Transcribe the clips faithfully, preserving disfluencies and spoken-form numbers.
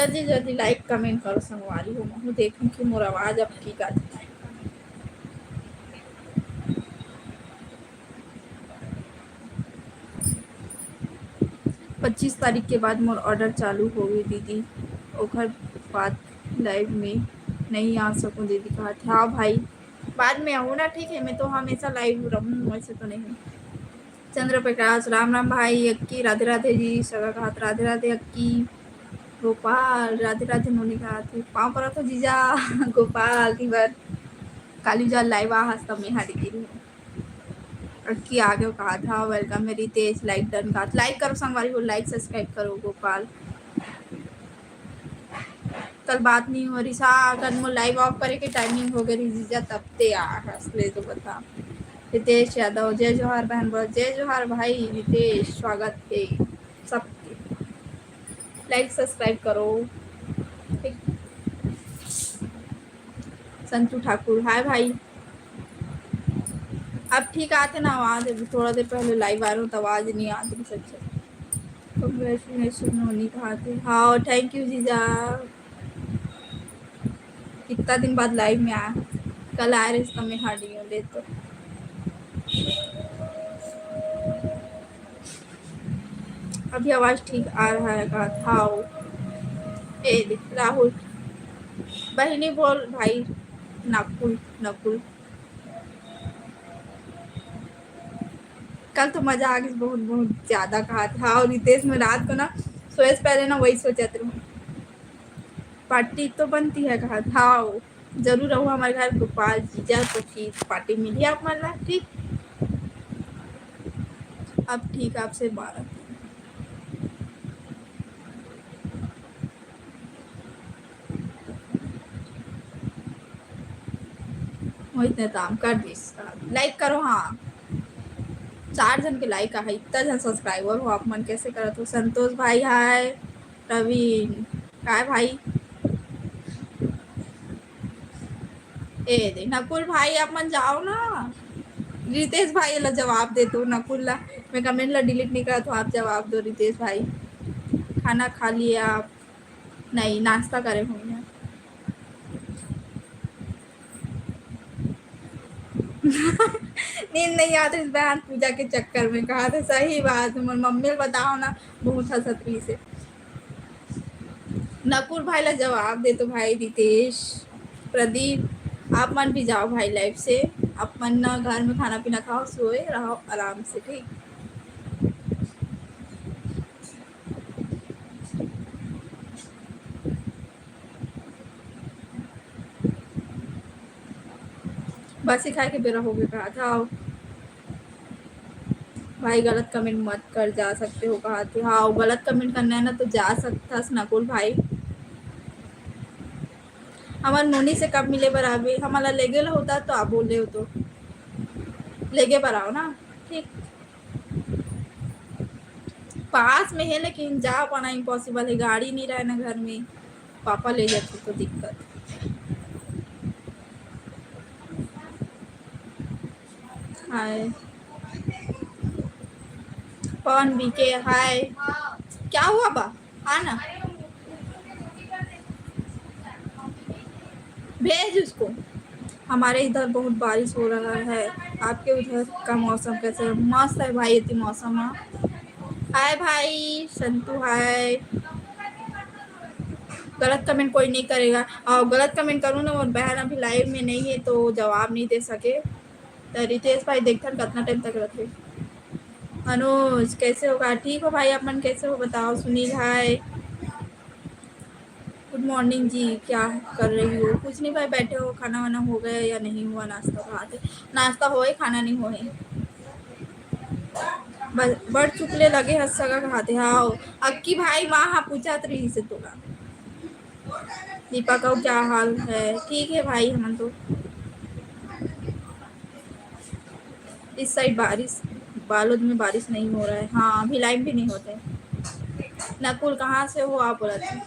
जल्दी जल्दी like comment करो संगवारी हो, महू देखूं कि मोर आवाज अब ठीक आथे। पच्चीस तारीख के बाद मोर order चालू होगे दीदी, ओखर बाद live में नहीं आ सकूं दीदी कहत हे। हाँ भाई, बाद में आहू ना, ठीक है, मैं तो हमेशा live रहूं, वैसे तो नहीं। चंद्र प्रकाश, राम राम भाई अक्की, राधे राधे जी, सगा कहत राधे राधे अक्की। गोपाल, राधे राधे नोनी कहत हे, पाँव परत हों जीजा। गोपाल, ती बर काली जा live आ हस त मैं हट गे रहूं। अक्की आगे कहत हे, welcome हे रितेश, like done कहत, like करो संगवारी हो, like subscribe करो। गोपाल, कल बात नहीं हो रही सा, कल मोर live off करे के timing होगे रही जीजा, तब ते आ हस ले तो बता। रितेश यादव, जय जोहार बहन, बोल जय जोहार भाई रितेश, स्वागत हे सबके, like subscribe करो, ठीक। संतू ठाकुर, हाय भाई। अब ठीक आथे ना आवाज? अभी थोड़ा देर पहले live आ रहे हो तो आवाज नहीं आती सच। Congratulation नोनी कहत हे। हाँ, thank you जीजा। कितना दिन बाद live में आए, कल आए रहे समय हार्डियो ले तो। अभी आवाज ठीक आ रहा है का? हाँ, ए दे, राहुल, बहिनी बोल भाई, नकुल, नकुल। कल तो मजा आ गई, बहुत, बहुत ज्यादा कहत हे। हाँ, रितेश, मैं रात को ना सोए से पहले ना वही सोचत रहूं, party तो बनती है कहत हे। हाँ, जरूर रहू हमारे घर गोपाल जीजा, तो फिर party मिली आप मन ला, ठीक? अब ठीक आपसे बात। मोहित नेताम कर दिस। Like करो, हाँ, चार झन के like आहे, इतना झन subscriber हो आप मन, कैसे करत हो? संतोष भाई, हाय। प्रवीण, काय भाई? ए दे, नकुल भाई, आप मन जाओ ना। रितेश भाई ला जवाब दे दो, नकुल ला। मैं comment ला delete नहीं करत हूँ, आप जवाब दो, रितेश भाई। खाना खा लिए आप? नहीं, नाश्ता करे होंगे। नींद नहीं आती इस बहन पूजा के चक्कर में, कहत हे, सही बात हे, मोर मम्मी ला बताओ ना, बहुत हंसत रही से। नकुल भाई ला जवाब दे तो भाई रितेश, प्रदीप, आप मन भी जाओ भाई live से, आप मन ना घर में खाना पीना खाओ, सोए रहो आराम से, ठीक? बासी खाए के बेरा होगे कहत हे। भाई गलत comment मत कर, जा सकते हो कहत हे। हाँ, गलत comment करना है ना तो जा सकथस नकुल भाई। हमर नोनी से कब मिले बर आबे? हमला लेगे ला होता तो आबो, ले हो तो लेगे बर आओ ना, ठीक। पास में है लेकिन जा पाना impossible है, गाड़ी नहीं रहे ना घर में, पापा ले जाते तो दिक्कत। हाय पवन बीके, हाय। क्या हुआ बा? हाँ ना, भेज उसको। हमारे इधर बहुत बारिश हो रहा है, आपके उधर का मौसम कैसे है? मस्त है भाई, इतनी मौसम है। हाय भाई संतू, हाय। गलत comment कोई नहीं करेगा, और गलत comment करूँ ना, मोर बहन अभी live में नहीं है तो जवाब नहीं दे सके। तो रितेश भाई देखथन कितना time तक रखे। अनुज कैसे हो? का ठीक हो भाई, आप मन कैसे हो बताओ? सुनील हाय, good morning जी, क्या कर रही हो? कुछ नहीं भाई, बैठे हो, खाना वाना हो गया या नहीं हुआ? नाश्ता खाते, नाश्ता होए, खाना नहीं होए। बस बड़ चुकले लगे हस सगा खाते। हाँ, अक्की भाई माँ हा पूछत रही से तोला। दीपक, और क्या हाल है? ठीक है भाई, हम तो इस side बारिश, बालोद में बारिश नहीं हो रहा है। हाँ, अभी live भी नहीं होते। नकुल, कहाँ से हो आप? बोला था।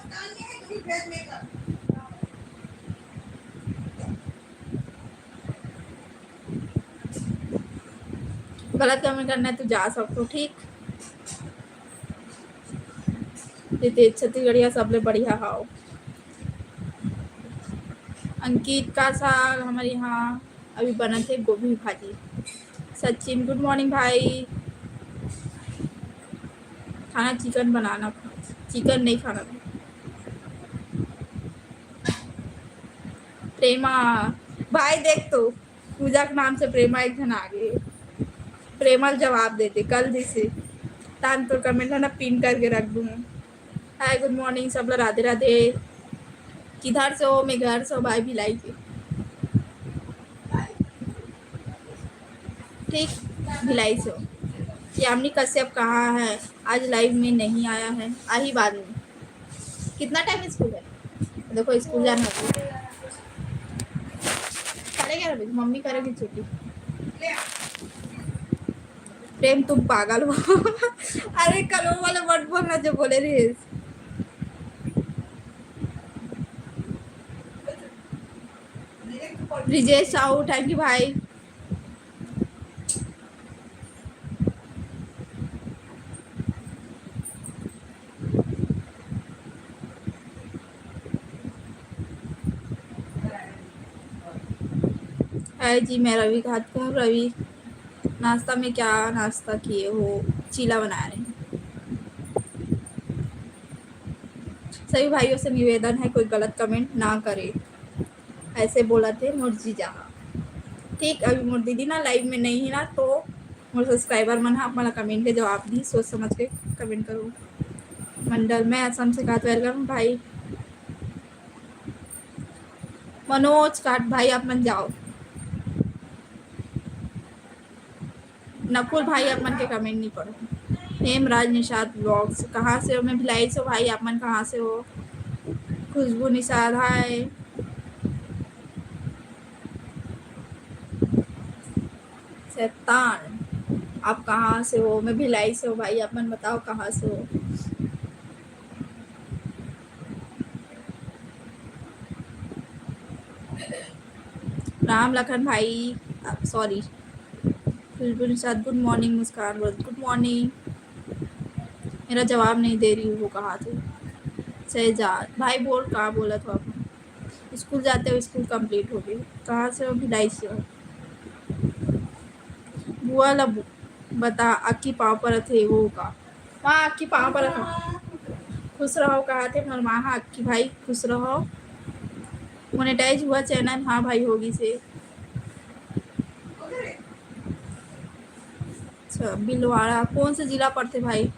गलत comment करना है तो जा सकते हो, ठीक। रितेश, छत्तीसगढ़िया सबले बढ़िया हव। अंकित, का साग? हमर यहाँ अभी बनत हे गोभी भाजी। सचिन, good morning भाई। खाना चिकन बनाना, चिकन नहीं खाना। प्रेमा, भाई देख तो, पूजा के नाम से प्रेमा एक झन आ गे। प्रेमा ल जवाब दे दे, कल जैसे। तान तोर comment ला ना pin करके रख दूंगा। Hi, good morning, सबला राधे राधे। किधर से हो? मैं घर से हो भाई, भिलाई के। ठीक, भिलाई से हो। यामिनी कश्यप कहाँ है? आज live में नहीं आया है, आही बाद में। कितना time स्कूल है? देखो, स्कूल जाना है। साढ़े ग्यारह बजे मम्मी करेगी छुट्टी। प्रेम, तुम पागल हो। अरे, कल वो वाला word बोलना जो बोले रहे। ब्रिजेश साहू, thank you भाई। हाय जी, मैं रवि खातून। रवि, नाश्ता में क्या नाश्ता किए हो? चीला बना रहे हैं। सभी भाइयों से निवेदन है, कोई गलत comment ना करे। ऐसे बोलत हे मोर जीजा ह। ठीक, अभी मोर दीदी ना live में नहीं है ना, तो मोर subscriber मन ह आप मन ला comment के जवाब दी, सोच समझ के comment करो। मंडल, मैं असम से कहत welcome भाई। मनोज काट भाई, आप मन जाओ। नकुल भाई, आप मन के comment नहीं पढ़ो। हेमराज निषाद vlogs, कहाँ से हो? मैं भिलाई से हो भाई, आप मन कहाँ से हो? खुशबू निषाद, हाय। शैतान, आप कहाँ से हो? मैं भिलाई से हो भाई, आप मन बताओ कहाँ से हो? राम लखन भाई, sorry, खुशबू निषाद, good morning। मुस्कान बोलत, good morning। मेरा जवाब नहीं दे रही हूँ, वो कहा थे। शहजाद भाई, बोल, का बोलत हो आप? स्कूल जाते हो, स्कूल complete हो गई। कहाँ से हो? भिलाई से हो। बुआ ला बु-, बता, अक्की पाँव परत हे, वो का? माँ, अक्की पाँव परत हे। खुश रहो, कहा थे मोर माँ ह, अक्की भाई, खुश रहो। Monetize हुआ channel? हाँ भाई, होगी से। अच्छा, बिलवाड़ा कौन से जिला पड़थे भाई?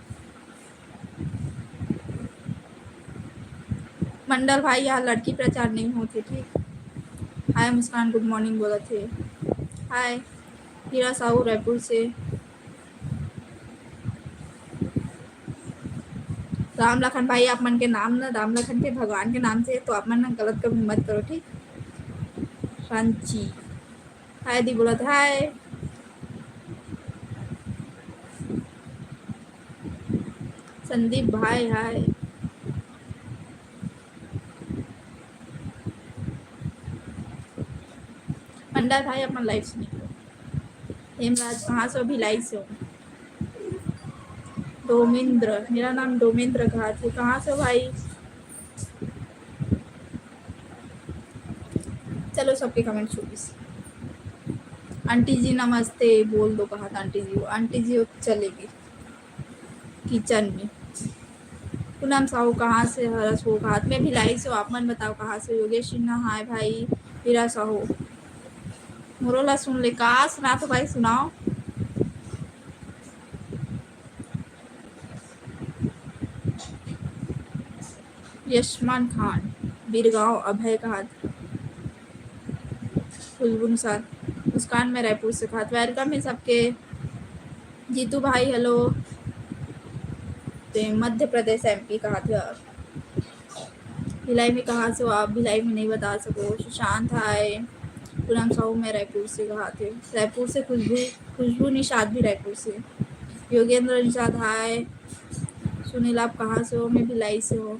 मंडल भाई, यहाँ लड़की प्रचार नहीं होथे, ठीक? हाय मुस्कान, good morning बोलत हे। हाय हीरा साहू, रायपुर से। राम लखन भाई, आप मन के नाम ना राम लखन के भगवान के नाम से हे, तो आप मन ना गलत कभी मत करो, ठीक? रांची। हाय दी बोलत, हाय। संदीप भाई, हाय। मंडल भाई, अपन live से निकलो। हेमराज, कहाँ से हो? भिलाई से हो। डोमेंद्र, मेरा नाम डोमेंद्र कहा थे, कहाँ से हो भाई? चलो, सबके comment छूटिस। आंटी जी नमस्ते बोल दो, कहा था आंटी जी, वो आंटी जी वो चलेगी किचन में। पूनम साहू, कहाँ से हरस हो? कहा, मैं भिलाई से हूँ, आप मन बताओ कहाँ से? योगेश सिन्हा, हाय भाई। हीरा साहू, मोरो ला सुन ले, का सुना तो भाई, सुनाओ। यशमान खान, बीरगांव, अभय कहा, खुशबू निषाद, मुस्कान, मैं रायपुर से कहा, welcome है सबके। जीतू भाई, hello। ते मध्य प्रदेश, एमपी कहा थे। भिलाई में कहाँ से हो आप? भिलाई में नहीं बता सको। सुशांत, हाय। पूनम साहू, मैं रायपुर से कहा थे। रायपुर से खुशबू, खुशबू निषाद भी रायपुर से। योगेंद्र निषाद, हाय। सुनील, आप कहाँ से हो? मैं भिलाई से हो।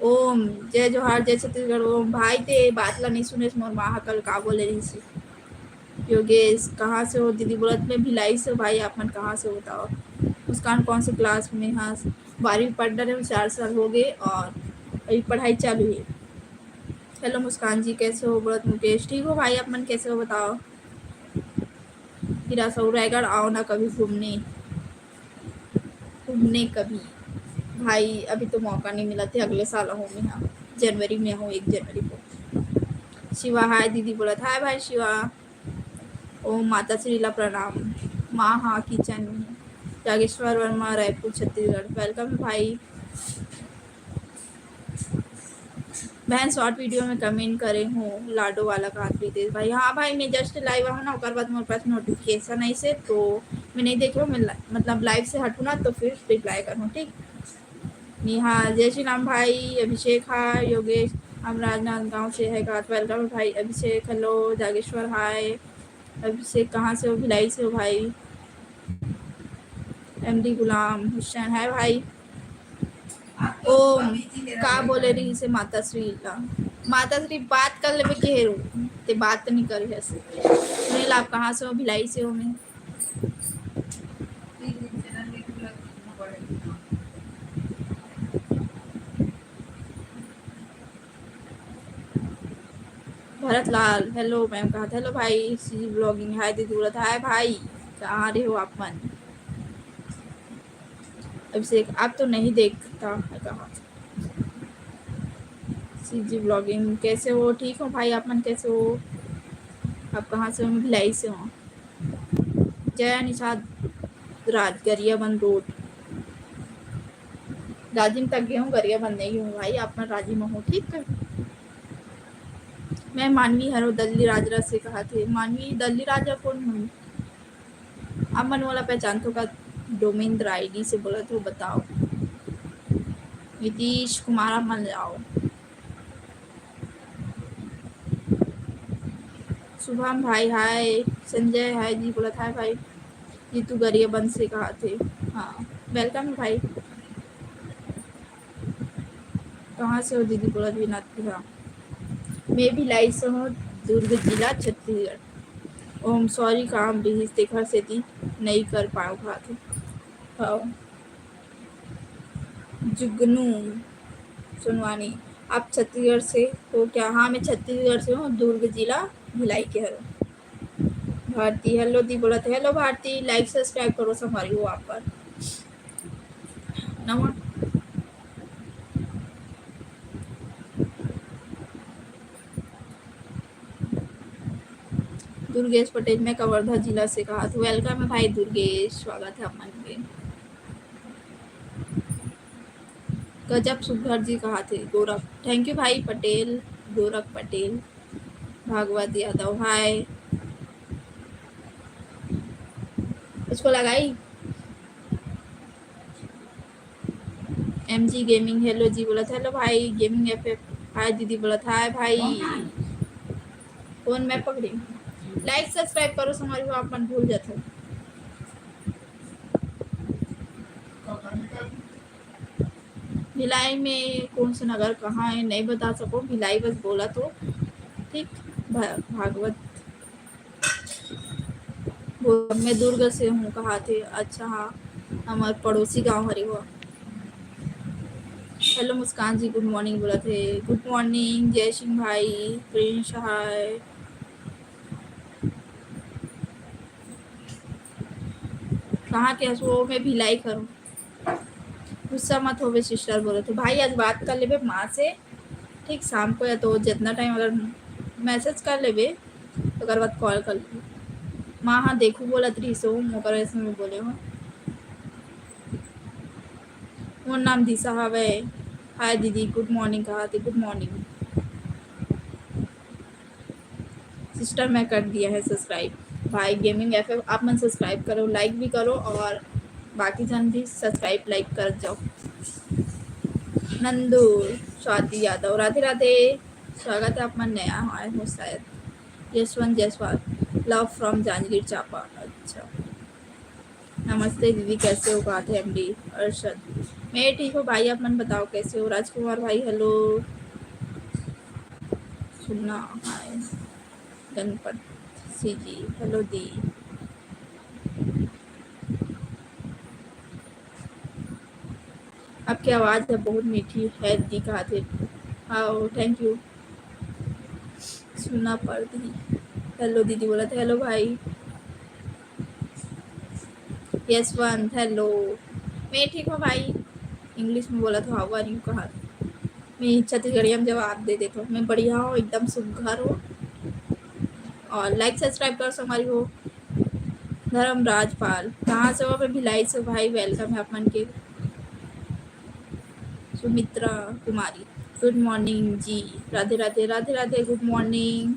ओम, जय जोहार, जय छत्तीसगढ़। ओम भाई, ते बात ला नहीं सुने, मोर माँ हा कल का बोले रहिस। योगेश, कहाँ से हो दीदी? बोलत, मैं भिलाई से हो भाई, आप मन कहाँ से हो बताओ? मुस्कान, कौन से class में हस? बारहवीं पढ़ डरे हूँ, चार साल हो गए और अभी पढ़ाई चालू है। हेलो मुस्कान जी, कैसे हो? बोलत मुकेश, ठीक हो भाई, आप मन कैसे हो बताओ? हीरा साहू, रायगढ़ आओ ना कभी घूमने, घूमने कभी। भाई अभी तो मौका नहीं मिला थे, अगले साल आऊँ मैं, हाँ जनवरी में आऊँ, एक जनवरी को। शिवा हाय दीदी बोलत, हाय भाई शिवा। ओम माता श्री ला प्रणाम। माँ हाँ किचन में। जागेश्वर वर्मा, रायपुर, छत्तीसगढ़। वेलकम भाई। बहन शॉर्ट वीडियो में कमेंट करे हूँ, लाडो वाला कहा रितेश भाई। हाँ भाई, मैं जस्ट लाइव आऊँ ना, ओकर बाद मोर पास नोटिफिकेशन ऐसे तो मैं नहीं देख रहा हूँ। मैं ला-, मतलब लाइव से हटूँ ना तो फिर रिप्लाई करूँ, ठीक। नेहा, जय श्री राम भाई। अभिषेक हाय, योगेश, हम राजनांदगांव से है, कहा वेलकम भाई। अभिषेक हेलो, जागेश्वर हाय। अभिषेक कहाँ से हो? भिलाई से हो भाई। एमडी गुलाम हुसैन हाय भाई। ओम का बोले रही से माता श्री ला, माता श्री बात कर लेबे के हेरू, ते बात तो नहीं करी है से। सुनील आप कहाँ से हो? भिलाई से हो मैं। भरत लाल हेलो मैम कहा, हेलो भाई। सीजी ब्लॉगिंग हाय दीदी बोलत, हाय भाई, कहाँ रहे हो आप मन? अभिषेक आप तो नहीं देखता है कहा। सीजी ब्लॉगिंग कैसे हो? ठीक हो भाई, आप मन कैसे हो? आप कहाँ से हो? मैं भिलाई से हूँ। जय निषाद राज गरियाबंद रोड। राजिम तक गए हूँ, गरियाबंद नहीं हूँ भाई, आप मन राजिम हो, ठीक है। मैं मानवी हरो दल्ली राजरा से कहा थे। मानवी दल्ली राजा कौन हूँ? आप मन वाला पहचान तो का? डोमेंद्र आईडी से बोला तो बताओ। नीतीश कुमार आप मन जाओ। शुभम भाई हाय, संजय हाय जी बोलत हाय भाई। जीतू गरियाबंद से कहा थे। हाँ वेलकम भाई। कहाँ से हो दीदी बोलत विनाथ जी? हाँ मैं भिलाई से हूँ, दुर्ग जिला छत्तीसगढ़। ओम सॉरी काम रिहिस तेखर सेती नई कर पाओ कहा थे। हाँ। जुगनू सोनवानी, आप छत्तीसगढ़ से हो क्या? हाँ मैं छत्तीसगढ़ से हूँ, दुर्ग जिला भिलाई के हरो। भारती हेलो दी बोलत, हेलो भारती, लाइक सब्सक्राइब करो संगवारी हो आप मन। नमन। दुर्गेश पटेल मैं कवर्धा जिला से कहा तो वेलकम है भाई दुर्गेश, स्वागत है आप मन के। गजब सुघर जी कहा थे गोरख, थैंक यू भाई पटेल, गोरख पटेल। भागवत यादव हाय। उसको लगाई। एमजी गेमिंग हेलो जी बोलत, हेलो भाई। गेमिंग एफएफ हाय दीदी बोलत, हाय भाई। फोन मैं पकड़ी। लाइक सब्सक्राइब करो संगवारी हो, आप मन भूल जाते हो। भिलाई में कौन सा नगर कहाँ है नहीं बता सको, भिलाई बस बोला तो ठीक। भा-, भागवत बोल, मैं दुर्ग से हूँ कहा थे। अच्छा हाँ, हमार पड़ोसी गांव हरे हुआ। हेलो मुस्कान जी गुड मॉर्निंग बोला थे। गुड मॉर्निंग जय सिंह भाई, प्रिंस हाय। कहाँ के हसो? मैं भिलाई करूँ। गुस्सा मत होवे सिस्टर बोले थे भाई, आज बात कर लेबे माँ से ठीक शाम को, या तो जितना टाइम अगर मैसेज कर लेबे तो ओकर बाद कॉल कर लेबे। माँ हाँ देखू बोलत रही सो ओकर वजह से मैं बोले हूँ। मोर नाम दिशा हवे। हाय दीदी गुड मॉर्निंग कहा थे। गुड मॉर्निंग। सिस्टर मैं कर दिया है सब्सक्राइब। भाई गेमिंग एफएफ आप मन सब्सक्राइब करो, लाइक भी करो और बाकी जन भी सब्सक्राइब लाइक कर जाओ। नंदू स्वाति यादव राधे राधे। स्वागत है आप मन नया आए हो शायद। यशवंत जायसवाल लव फ्रॉम जांजगीर चांपा। अच्छा नमस्ते दीदी कैसे हो कहा थे एमडी। अर्शद मैं ठीक हूँ भाई आप मन बताओ कैसे हो। राजकुमार भाई हेलो। सुनना हाय। गणपत सीजी हेलो दी। के आवाज ह बहुत मीठी हे दीदी कहाथे। हाँ, thank you। सुना परदी। Hello दीदी बोलत हे, hello भाई। यशवंत, hello। मैं ठीक हूँ भाई। English में बोलत हो, how are you कहा। मैं छत्तीसगढ़िया में जवाब दे देत हो। मैं बढ़िया हूँ, एकदम सुघर हूँ। और like subscribe कर संगवारी हो। धर्मराज पाल, कहाँ से हो? मैं भिलाई से भाई, welcome है आप मन के। सुमित्रा कुमारी, good morning जी। Radhe Radhe, Radhe Radhe, good morning।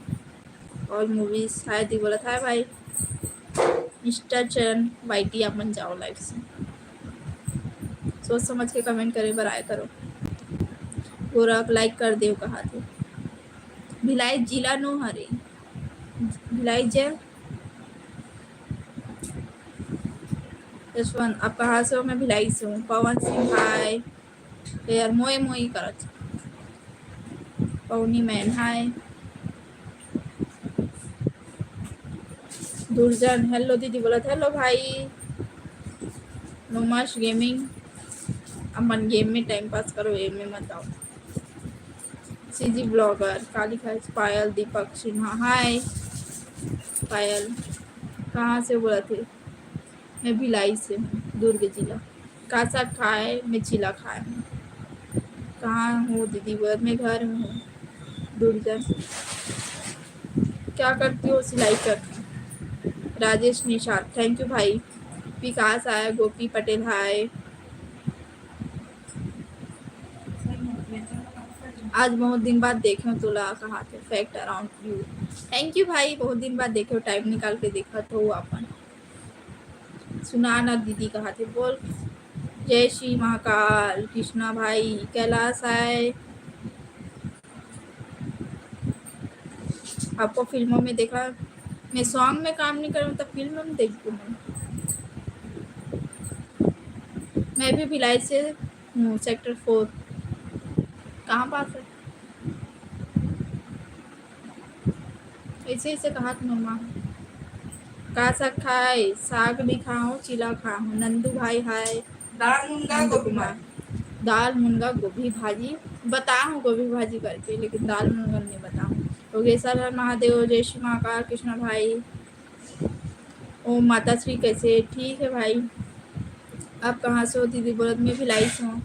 और movies हाय दी बोलत हे भाई। Mister चरण वाईटी आप मन जाओ live से, सोच समझ के comment करे बर आए करो। गोरख like कर देव कहाथे। भिलाई जिला नो हरे, भिलाई जय। यशवंत, आप कहाँ से हो? मैं भिलाई से हूँ। पवन सिंह, हाय। तो यार, मोए मोए करत। पौनी मैन, हाय। दुर्जन, hello दीदी बोलत, hello भाई। नोमाश गेमिंग, अपन game में time pass करो, ये में मत आओ। सीजी ब्लॉगर, काली खाई, पायल, दीपक सिन्हा, हाय। पायल, कहाँ से बोलत हे? मैं भिलाई से हूँ, दुर्ग जिला। का साग खाए? मैं चीला खाए हूँ। कहाँ हो दीदी? बोलत, मैं घर में हूँ। दुर्जन, क्या करती हो? सिलाई करती हूँ। राजेश निषाद, thank you भाई। विकास आय, गोपी पटेल हाय। आज बहुत दिन बाद देखे हूँ तोला कहाथे, fact around you। Thank you भाई, बहुत दिन बाद देखे हो, time निकाल के देखत हो अपन। सुना ना दीदी कहाथे, बोल। जय श्री महाकाल, कृष्णा भाई, कैलाश आय। आपको फिल्मों में देखा, मैं song में काम नहीं करूँ तो फिल्म में देखती हूँ। मैं भी भिलाई से हूँ, sector four। कहाँ पास है? ऐसे ऐसे कहा था मम्मा। का साग खाए? साग भी खाओ, चीला खाओ। नंदू भाई हाय। दाल मुनगा, नंदू गोभी कुमार। भाजी। दाल मुनगा गोभी भाजी बताहूँ, गोभी भाजी करके, लेकिन दाल मुनगा नहीं बताहूँ। योगेश्वर हर महादेव, जय श्री महाकाल, कृष्णा भाई। ओम माता श्री, कैसे? ठीक है भाई। आप कहाँ से हो दीदी? बोलत, मैं भिलाई से हूँ।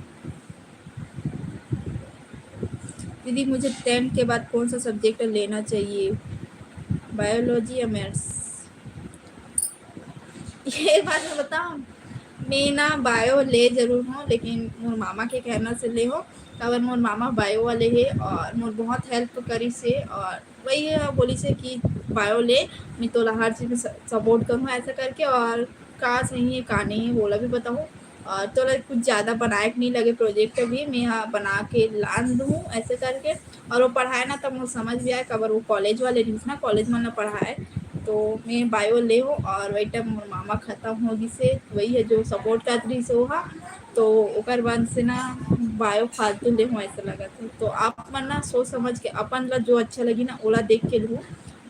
दीदी, मुझे tenth के बाद कौन सा subject लेना चाहिए, biology या maths? ये बात मैं बताऊँ, मैं ना bio ले जरूर हूँ, लेकिन मोर मामा के कहना से ले हूँ, काबर मोर मामा bio वाले हे और मोर बहुत help करिस हे और वही हे, बोलिस हे कि bio ले, मैं तोला हर चीज में स-, support करूँ ऐसा करके, और का सही है का नहीं है वोला भी बताऊँ। और तोला कुछ ज्यादा बनाए के नहीं लगे project भी, मैं यहाँ बना के लान दूँ ऐसे करके। और वो पढ़ाए ना तब मोर समझ भी आए, काबर वो college वाले रहिस ना, college मन ला पढ़ाए, तो मैं bio ले हूँ और वही time मोर मामा खत्म हो गिस हे, वही है जो support करत रहिस हे वो हा। तो ओकर बाद से ना bio फालतू ले हूँ ऐसा लगत है। तो आप मन ना सोच समझ के अपन ला जो अच्छा लगी ना ओला देख के लू,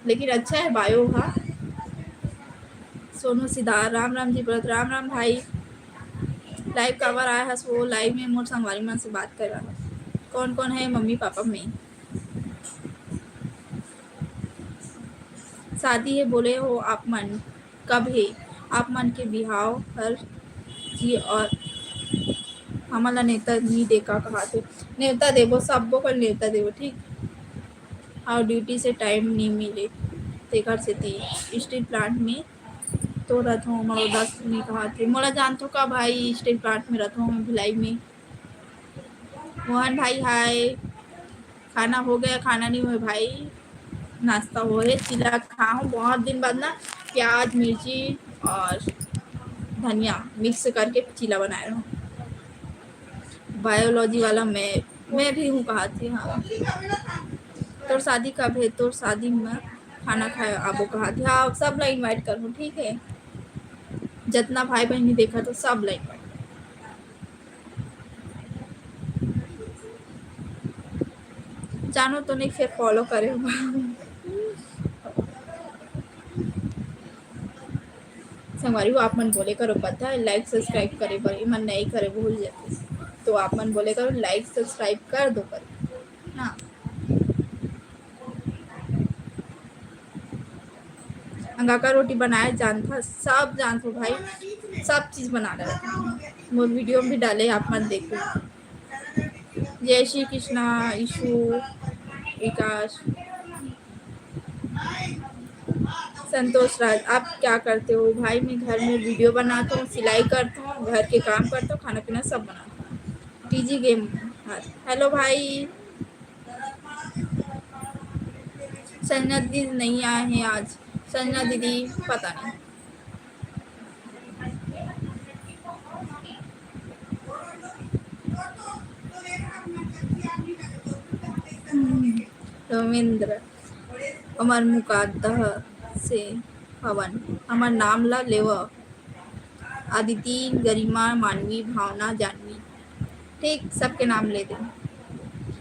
लेकिन अच्छा है bio हा। सोनू सिद्धार्थ, राम राम जी बोलत, राम राम भाई। Live काबर आए हस? वो live में मोर संगवारी मन से बात कर रहा। कौन कौन है मम्मी पापा में? शादी है बोले हो आप मन, कब है आप मन के बिहाव हर जी? और हमन ला नेवता नी दे का कहाथे? नेवता देबो, सब्बो कर नेवता देबो, ठीक। और duty से time नी मिले, तेकर सेती steel plant में तो रथों, मोला दस नी कहाथे। मोला जानथो का भाई, steel plant में रथों मैं भिलाई में। मोहन भाई हाय। खाना हो गया? खाना नहीं हुआ भाई, नाश्ता हो है। चीला खाऊं बहुत दिन बाद ना, प्याज, मिर्ची और धनिया mix करके चीला बनाए रहूं। Biology वाला मैं, मैं भी हूँ कहाथे। हाँ, तोर शादी कब है? तोर शादी में खाना खाए आबो कहाथे। हाँ, सब ला invite करूँ, ठीक है। जितना भाई बहनी देखा तो सब ला invite। जानो तो नहीं, फिर follow करे हो। संगवारी हो, आप मन बोले करो पता है, like subscribe करे बर, ये मन नहीं करे, भूल जाते। तो आप मन बोले करो, like subscribe कर दो करो ना। अंगाकर रोटी बनाए जानथा, सब जानथो भाई, सब चीज बना डालथो। मोर video में भी डाले, आप मन देखो। जय श्री कृष्णा, ईशु, विकास, संतोष राज, आप क्या करते हो? भाई, मैं घर में video बनाता हूँ, सिलाई करता हूँ, घर के काम करता हूँ, खाना पीना सब बनाता हूँ। TG game. हेलो भाई, संजना दीदी नहीं आए हैं आज। संजना दीदी पता नहीं। रविंद्र, हमर मुकादह से हवन, हमर नाम ला लेव। अदिति, गरिमा, मानवी, भावना, जानवी, ठीक, सबके नाम ले दे।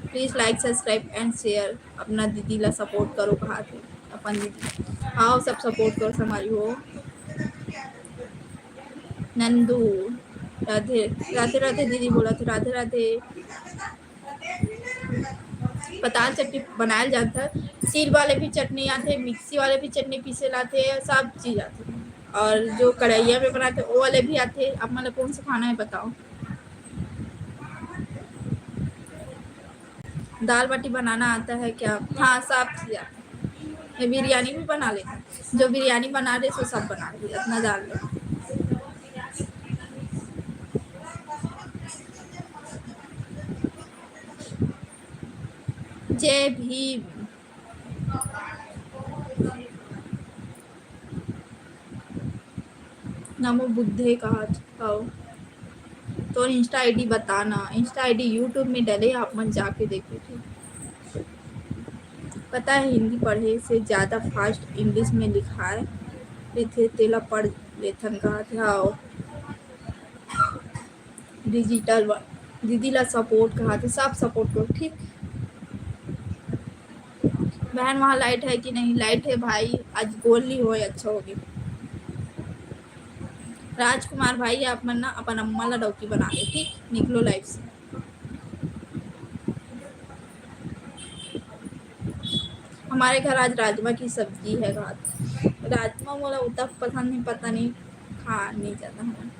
Please like, subscribe and share। अपना दीदी ला support करो, कहा थे अपन दीदी। आओ, सब support करो, संगवारी हो। नंदू, राधे राधे। राधे दीदी बोला थे, राधे राधे। पताल चटनी बनायल जाथे, सील वाले भी चटनी आथे, मिक्सी वाले भी चटनी पीसे लाथे, सब चीज आथे। और जो कढ़ैया में बनाथे, वो वाले भी आथे। आप मन ला कौन सा खाना है, बताओ? दाल बाटी बनाना आता है क्या? हाँ, सब चीज आता है। मैं बिरयानी भी बना लेती हूँ। जो बिरयानी बना रहे, सो सब बना रही, इतना जान लो। जय भीम। नमो बुद्धे कहत हव। तोर Insta ID बता ना। Insta ID YouTube में डले, आप मन जाके देखो, ठीक? पता है, हिंदी पढ़े से ज्यादा fast English में लिखाए रहिथे, तेला पढ़ लेथन कहत हव। Digital वा-, दीदी ला support कहा थे, सब support करो, ठीक। बहन, वहाँ light है कि नहीं? Light है भाई, आज गोल नहीं होए, अच्छा हो गया। राजकुमार भाई, आप मन ना अपन अम्मा ला डौकी बना ले, ठीक, निकलो live से। हमारे घर आज राजमा की सब्जी है, रात राजमा मोला उतना पसंद नहीं, पता नहीं, खा नहीं जाता हूँ।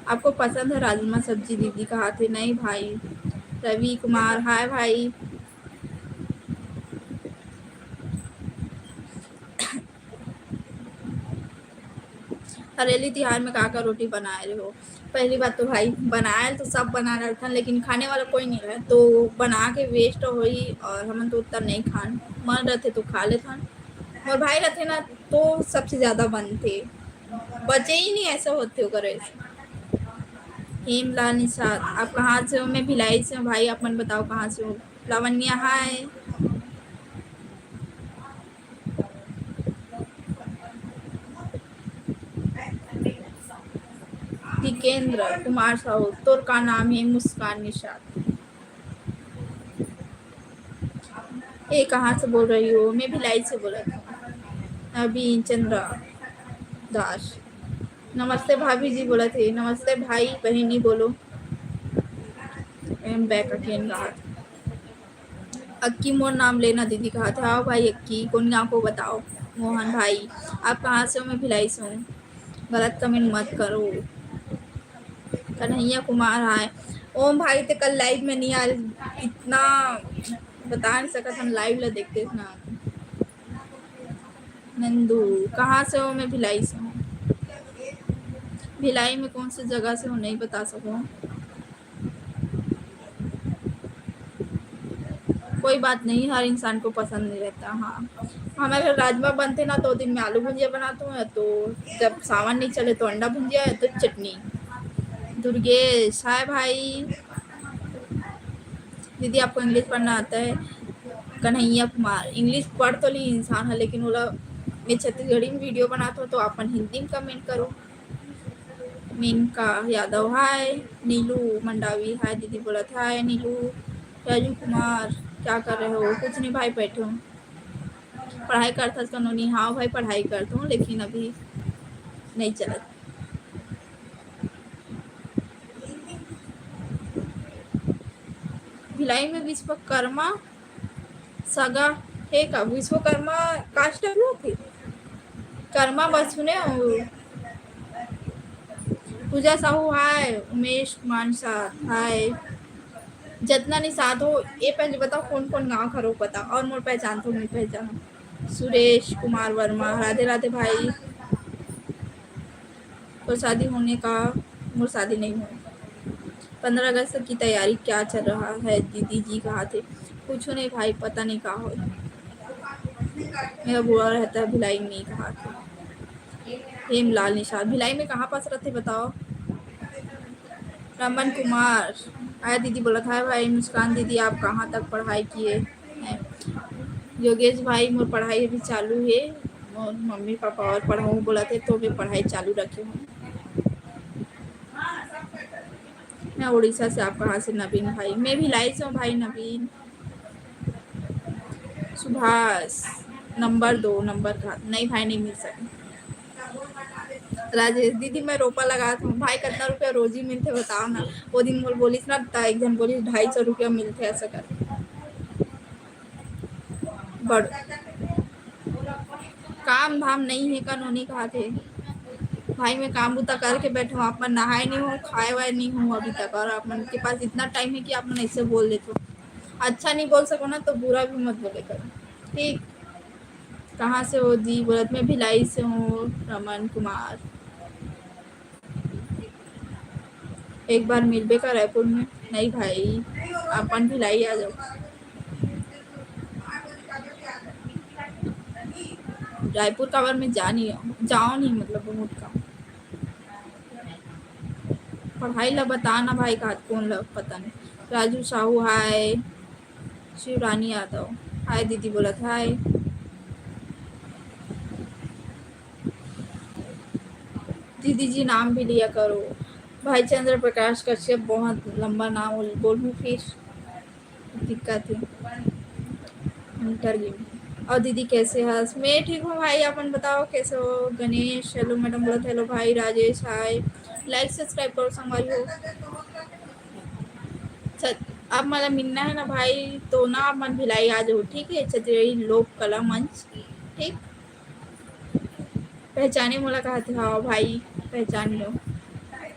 आपको पसंद है राजमा सब्जी दीदी, कहा थे नहीं भाई। रवि कुमार, हाय भाई। हरेली तिहार में का का रोटी बनाए रहे हो? पहली बात तो भाई, बनाए तो सब बना रहथन, लेकिन खाने वाला कोई नहीं रहे, तो बना के waste होई, और हमन तो उतना नहीं खान, मन रहते तो खा लेथन। मोर भाई रहते ना, तो सबसे ज्यादा बनते, बचे ही नहीं, ऐसा होते ओकर वजह से। हेमलाल निषाद, आप कहाँ से हो? मैं भिलाई से हूँ भाई, आप मन बताओ कहाँ से हो? लावण्या, हाय। टिकेंद्र कुमार साहू, तोर का नाम है? मुस्कान निषाद। ए, कहाँ से बोल रही हो? मैं भिलाई से बोलत हूँ। अभी चंद्रा दास, नमस्ते भाभी जी बोलत हे। नमस्ते भाई, बहिनी बोलो। I am back again, कहा। अक्की मोर नाम लेना दीदी कहा था। आओ भाई अक्की, कौन गाँव को बताओ? मोहन भाई, आप कहाँ से हो? मैं भिलाई से हूँ। गलत comment मत करो। कन्हैया कुमार, हाय। ओम भाई, ते कल live में नहीं आए, इतना बता नहीं सकत, हम live ला देखते ना। नंदू, कहाँ से हो? मैं भिलाई से हूँ। भिलाई में कौन सी जगह से हो, नहीं बता सकूँ। कोई बात नहीं, हर इंसान को पसंद नहीं रहता। हाँ, हमारे घर राजमा बनते ना, तो दिन में आलू भुजिया बनाता हूँ, तो जब सावन नहीं चले तो अंडा भुजिया, या तो चटनी। दुर्गेश, हाय भाई। दीदी, आपको English पढ़ना आता है? कन्हैया कुमार, English पढ़ तो ली इंसान है, लेकिन ओला मैं छत्तीसगढ़ी में video बनाता हूँ, तो आप मन हिंदी में comment करो। मेनका यादव, हाय। नीलू मंडावी, हाय दीदी बोलत, हाय नीलू। राजू कुमार, क्या कर रहे हो? कुछ नहीं भाई, बैठे हूँ। पढ़ाई करथस कनो नहीं? हाँ भाई, पढ़ाई करता हूँ, लेकिन अभी नहीं चलत। भिलाई में विश्वकर्मा सगा हे का? विश्वकर्मा कास्ट भी होथे? कर्मा बस सुने हूँ। पूजा साहू हाय, उमेश कुमार निषाद हाय। जतना निषाद हो, ये पहले बताओ कौन कौन गाँव खरो बताओ, और मोर पहचान तो नहीं पहचान। सुरेश कुमार वर्मा, राधे राधे भाई। तो शादी होने का, मोर शादी नहीं हुआ। पंद्रह अगस्त की तैयारी क्या चल रहा है दीदी जी, कहा थे? कुछ नहीं भाई, पता नहीं कहा हो। मेरा बुआ रहता है भिलाई में, कहा थे? हेमलाल निषाद भिलाई में कहाँ पास रहते बताओ? रमन कुमार, आया दीदी बोला था, भाई मुस्कान दीदी, आप कहाँ तक पढ़ाई किए हैं? योगेश भाई, मोर पढ़ाई अभी चालू है, मोर मम्मी पापा और पढ़ाऊँ बोला थे, तो मैं पढ़ाई चालू रखे हूँ। मैं उड़ीसा से। आप कहाँ से? नवीन भाई, मैं भिलाई से हूँ भाई नवीन। सुभाष, नंबर दो, नंबर का नहीं भाई, नहीं मिल सके। राजेश दीदी, मैं रोपा लगात हूँ भाई, कितना रुपया रोजी मिलते बताओ ना। वो दिन मोर बोलिस ना, त एक जन बोलिस ढाई सौ रुपया मिलते, ऐसा कर बड़ काम धाम नहीं है, कानूनी कहा थे। भाई मैं काम बुता करके बैठे हूँ, आप मन नहाए नहीं हो, खाए वाए नहीं हो अभी तक, और आप मन के पास इतना टाइम है कि आप मन ऐसे बोल देते हो। अच्छा नहीं बोल सको ना तो बुरा भी मत बोले करो, ठीक? कहाँ से हो दी? बोलत मैं भिलाई से हूँ, रमन कुमार। एक बार मिलबे का रायपुर में? नहीं भाई, अपन भिलाई आ जाओ। रायपुर काबर में जा नहीं, जाओ नहीं, मतलब बहुत कम। पढ़ाई ला बता ना भाई, का कौन ला पता नहीं। राजू साहू हाय, शिवरानी यादव हाय, दीदी बोलत हाय। दीदी जी नाम भी लिया करो। भाई चंद्र प्रकाश कश्यप, बहुत लंबा नाम बोलूँ फिर दिक्कत है। Hunter game. और दीदी कैसे हस? मैं ठीक हूँ भाई, अपन बताओ कैसे हो? गणेश, हेलो मैडम बोलत, हेलो भाई। राजेश हाय, लाइक सब्सक्राइब करो संगवारी हो। अच्छा, आप मतलब मिलना है ना भाई, तो ना आप मन भिलाई आ जाओ, ठीक है? छत्तीसगढ़ी लोक कला मंच, ठीक? पहचाने मोला कहा थे? हाँ भाई, पहचान लो।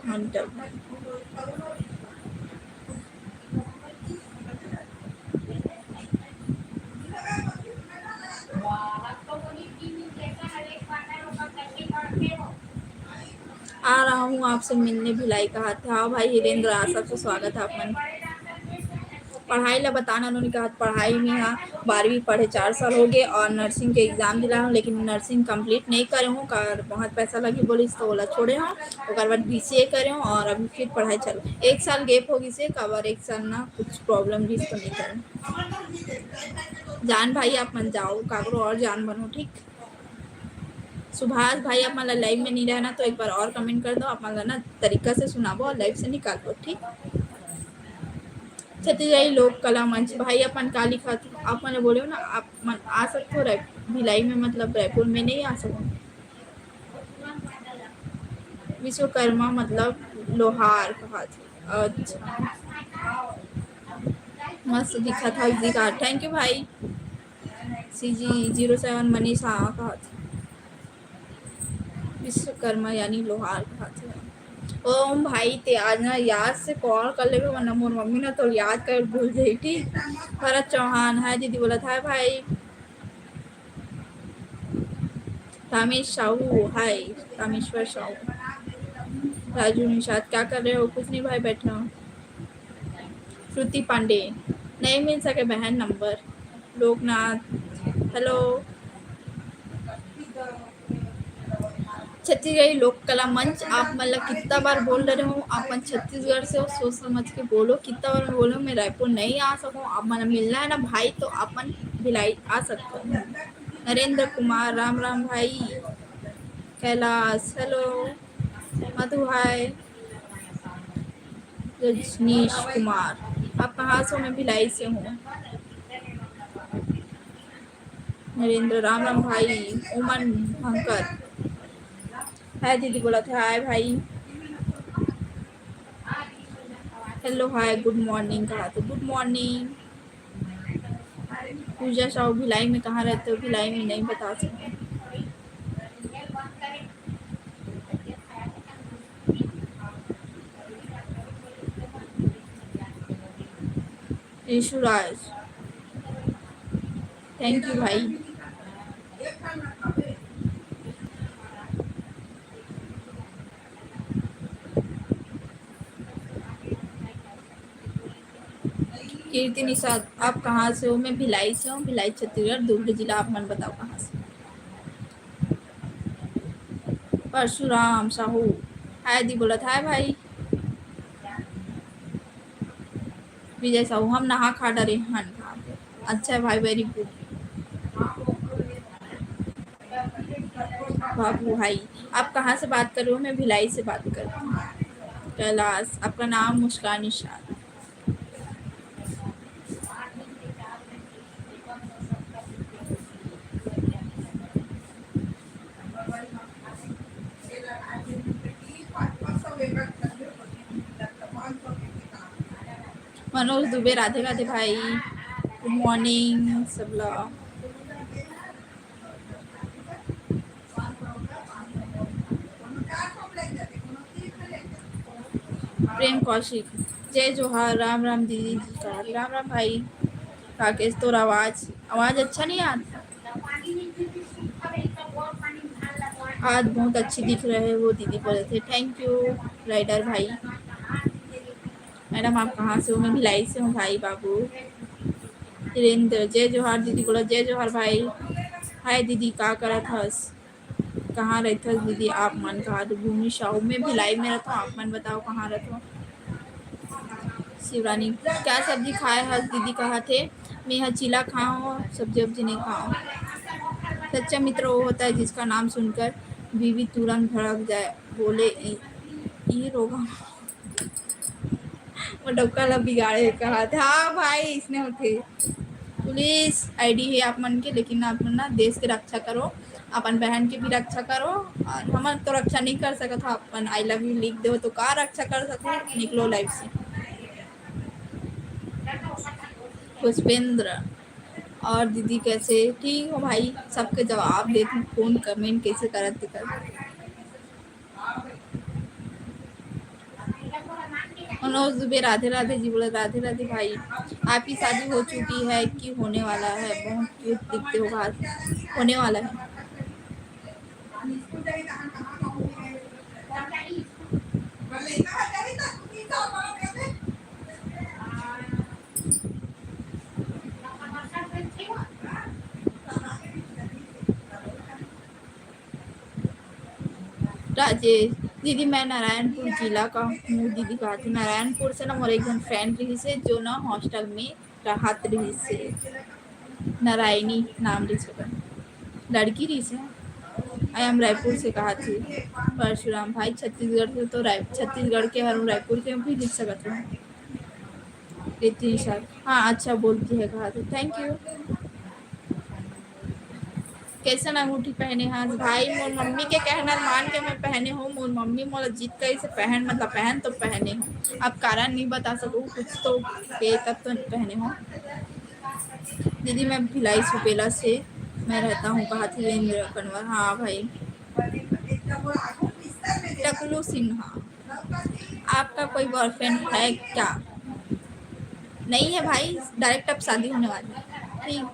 हंटर। आ रहा हूँ आपसे मिलने भिलाई कहा थे। हाँ भाई हिरेंद्र, आ सबसे स्वागत है आप मन। पढ़ाई ला बताना उन्होंने कहा, पढ़ाई में हाँ, बारहवीं पढ़े चार साल हो गए और नर्सिंग के एग्जाम दिला हूँ, लेकिन नर्सिंग कंप्लीट नहीं करे हूँ, कार बहुत पैसा लगी बोलिस तो ओला छोड़े हूँ। ओकर बाद बीसीए करे हूँ और अभी फिर पढ़ाई चालू। एक साल गैप हो गई से, काबर एक साल ना कुछ प्रॉब्लम भी तो नहीं करे। जान भाई आप मन जाओ, काकरो और जान बनो, ठीक? सुभाष भाई, आप मन ला लाइव में नहीं रहना तो एक बार और कमेंट कर दो, आप मन ला ना तरीका से सुनाबो और लाइव से निकालबो, ठीक? छत्तीसगढ़ी लोक कला मंच भाई, अपन का लिखा था? आप मन बोले हो ना, आप मन आ सकते हो राय-, भिलाई में, मतलब रायपुर में नहीं आ सको। विश्वकर्मा मतलब लोहार कहा थे। अच्छा, मस्त दिखा था जी का। थैंक यू भाई। सीजी जीरो सेवन मनीष, हाँ कहा थे। विश्वकर्मा यानी लोहार कहा थे। ओम भाई, ते आज ना याद से कॉल कर लेबे, वरना मोर मम्मी ना तो याद कर भूल जाई, ठीक? भरत चौहान, हाय दीदी बोलत, हाय भाई। तामेश साहू, हाय। तामेश्वर साहू। राजू निषाद, क्या कर रहे हो? कुछ नहीं भाई, बैठा हूँ। श्रुति पांडे, नहीं मिल सके बहन नंबर। लोकनाथ, हेलो। छत्तीसगढ़ी लोक कला मंच, आप मन ला कितना बार बोल रहे हो, आप मन छत्तीसगढ़ से हो, सोच समझ के बोलो। कितना बार मैं बोलो, मैं रायपुर नहीं आ सकूँ, आप मन मिलना है ना भाई, तो आप मन भिलाई आ सकते हो। नरेंद्र कुमार, राम राम भाई। कैलाश, हेलो। मधु, हाय। रजनीश कुमार, आप कहाँ से हो? मैं भिलाई से हूँ। नरेंद्र, राम राम भाई। उमन भंकर, हाय दीदी बोलत हे, हाय भाई। Hello, hi, good morning कहा तो good morning। पूजा साहू, भिलाई में कहाँ रहते हो? भिलाई में नहीं बता सकते। यशुराज, thank you भाई। कीर्ति निषाद, आप कहाँ से हो? मैं भिलाई से हूँ, भिलाई छत्तीसगढ़, दुर्ग जिला। आप मन बताओ कहाँ से? परशुराम साहू, हाय दी बोलत, हाय भाई। विजय साहू, हम नहा खा डरे हन। अच्छा भाई, very good। बाबू भाई, आप कहाँ से बात कर रहे हो? मैं भिलाई से बात कर रही हूँ। कैलाश, आपका नाम मुस्कान निषाद। मनोज दुबे, राधे राधे भाई, गुड मॉर्निंग सबला। प्रेम कौशिक, जय जोहार, राम राम दीदी जी का, राम राम भाई। राकेश, तोर आवाज, आवाज अच्छा नहीं आता। आज बहुत अच्छी दिख रहे हो दीदी, बोले थे, thank you राइडर भाई। मैडम, आप कहाँ से हो? मैं भिलाई से हूँ भाई बाबू। धीरेन्द्र, जय जोहार दीदी, बोला जय जोहार भाई। हाय दीदी, का करत हस? कहाँ रहथस दीदी आप मन? कहा तो भूमि साहू, मैं भिलाई में रहता हूँ, आप मन बताओ कहाँ रहथो? शिवरानी, क्या सब्जी खाए हस दीदी? कहा थे, मैं ह चीला खाओ, सब्जी उब्जी नहीं खाओ। सच्चा मित्र वो होता है जिसका नाम सुनकर बीवी तुरंत भड़क जाए, बोले, "ई, ई रोगा।" वो डौका ला बिगाड़े कहा था। हाँ भाई, इसने होते। पुलिस आईडी है आप मन के, लेकिन आप मन ना देश के रक्षा करो, अपन बहन के भी रक्षा करो। और हमन तो रक्षा नहीं कर सकत हो, अपन I love you लिख दो तो का रक्षा कर सकते? निकलो लाइफ से। पुष्पेंद्र, और दीदी कैसे? ठीक हो भाई, सबके जवाब देत हूँ, फोन कमेंट कैसे करत दिखत। मनोज दुबे, राधे राधे जी बोले, राधे राधे भाई। आपकी शादी हो चुकी है कि होने वाला है? बहुत क्यूट दिखते हो भाई। होने वाला है। राजेश, दीदी मैं नारायणपुर जिला का हूँ। दीदी कहा थी नारायणपुर से ना, मोर एक जन फ्रेंड रहिस हे जो ना हॉस्टल में रहत रहिस हे, नारायणी नाम रहिस ओकर, लड़की रहिस हे। I am रायपुर से कहा थी। परशुराम भाई छत्तीसगढ़ से तो राय-, छत्तीसगढ़ के हर रायपुर के भी लिख सकत हो। रितिन सर, हाँ, अच्छा बोलती है कहा तो, thank you। कैसन अंगूठी पहने हस भाई? मोर मम्मी के कहना मान के मैं पहने हूँ। मोर मम्मी मोला जिद करिस हे पहन, मतलब पहन तो पहने हूँ। अब कारण नहीं बता सकूँ, कुछ तो हे तब तो पहने हूँ। दीदी मैं भिलाई सुपेला से मैं रहता हूँ, कहा थी इंद्र कनवर। हाँ भाई। टकलू सिन्हा, आपका कोई बॉयफ्रेंड है क्या? नहीं है भाई, डायरेक्ट अब शादी होने वाली है। ठीक।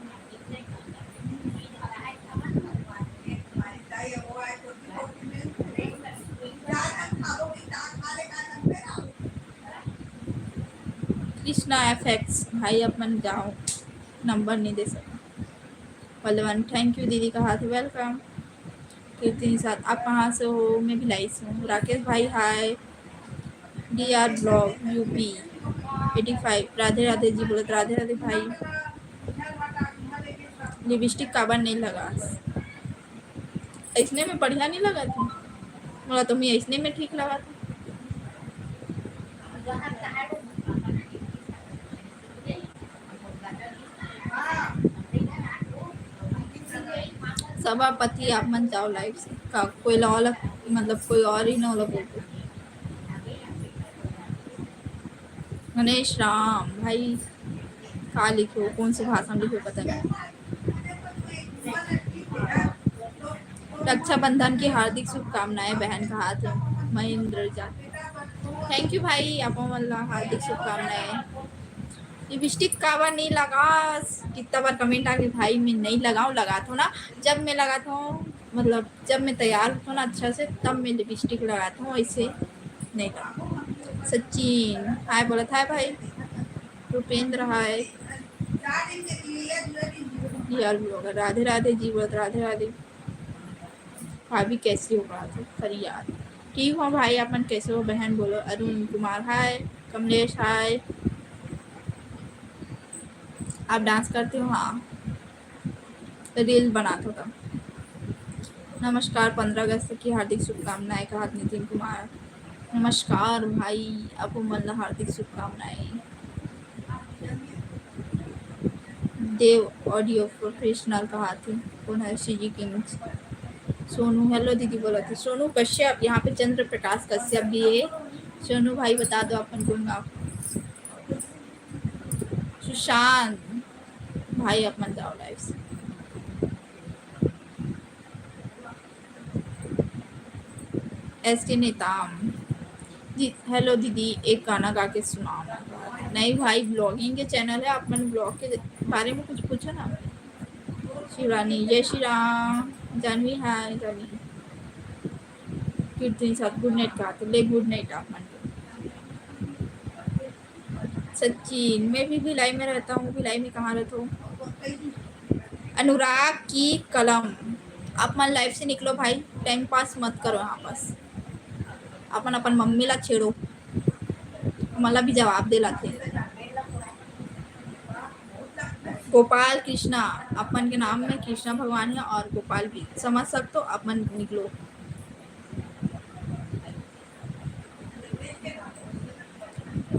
कृष्णा एफएक्स भाई अपन जाओ, नंबर नहीं दे सका। बलवन, thank you दीदी कहा थे, welcome। कीर्ति निषाद, आप कहाँ से हो? मैं भिलाई से हूँ। राकेश भाई, hi. DR blog UP AT five, Radhe Radhe ji बोलत, राधे राधे भाई। लिपस्टिक काबर नहीं लगा? ऐसने में बढ़िया नहीं लगा था। मोला तो मैं ऐसने में ठीक लगा था। सभापति, आप मन जाओ लाइव से। का कोई ला वाला, मतलब कोई और ही ना वाला बोल दो। गणेश राम भाई, का लिखे हो, कौन से भाषा में लिखे हो, पता नहीं। रक्षाबंधन की हार्दिक शुभकामनाएं बहन, कहा थे महेंद्र जाट। Thank you भाई, आप मन ला हार्दिक शुभकामनाएं। लिपस्टिक काबर नहीं लगा, कितना बार कमेंट आके भाई, मैं नहीं लगाऊँ, लगाता हूँ ना, जब मैं लगाता हूँ, मतलब जब मैं तैयार होता हूँ ना अच्छा से, तब मैं लिपस्टिक लगाता हूँ, ऐसे नहीं लगाता। सचिन हाय बोलत हाय भाई, रुपेंद्र हाय, रियल ब्लॉगर राधे राधे जी बोलत राधे राधे। भाभी कैसी हो, कहा थे? अरे यार, ठीक हो भाई, अपन कैसे हो बहन बोलो। अरुण कुमार हाय, कमलेश हाय। आप डांस करते हो? हाँ, रील बनात हो तब। नमस्कार, पंद्रह अगस्त की हार्दिक शुभकामनाएं, कहा नितिन कुमार। नमस्कार भाई, आप मन ला हार्दिक शुभकामनाएं। देव ऑडियो प्रोफेशनल कहा थे, कौन है? CG king. सोनू, हेलो दीदी बोला थे। सोनू कश्यप, यहाँ पे चंद्र प्रकाश कश्यप भी है। सोनू भाई बता दो अपन कौन गाँव। सुशांत भाई, आप मन जाओ लाइव से। एस के नेताम जी, हेलो दीदी, एक गाना गा के सुनाओ ना। नहीं भाई, ब्लॉगिंग के चैनल है, आप मन ब्लॉग के बारे में कुछ पूछो ना। शिवरानी, जय श्री राम। जानवी, हाय जानवी। कीर्ति साथ गुड नाइट कहा थे, ले गुड नाइट आप मन के। सचिन, मैं भी भिलाई में रहता हूँ। भिलाई में कहाँ रहता हूँ? अनुराग की कलम, आप मन लाइव से निकलो भाई, टाइम पास मत करो यहाँ पास। अपन अपन मम्मी ला छेड़ो, हमला भी जवाब देला थे। गोपाल कृष्णा, अपन के नाम में कृष्णा भगवान है और गोपाल भी समझ सकते हो, अपन निकलो।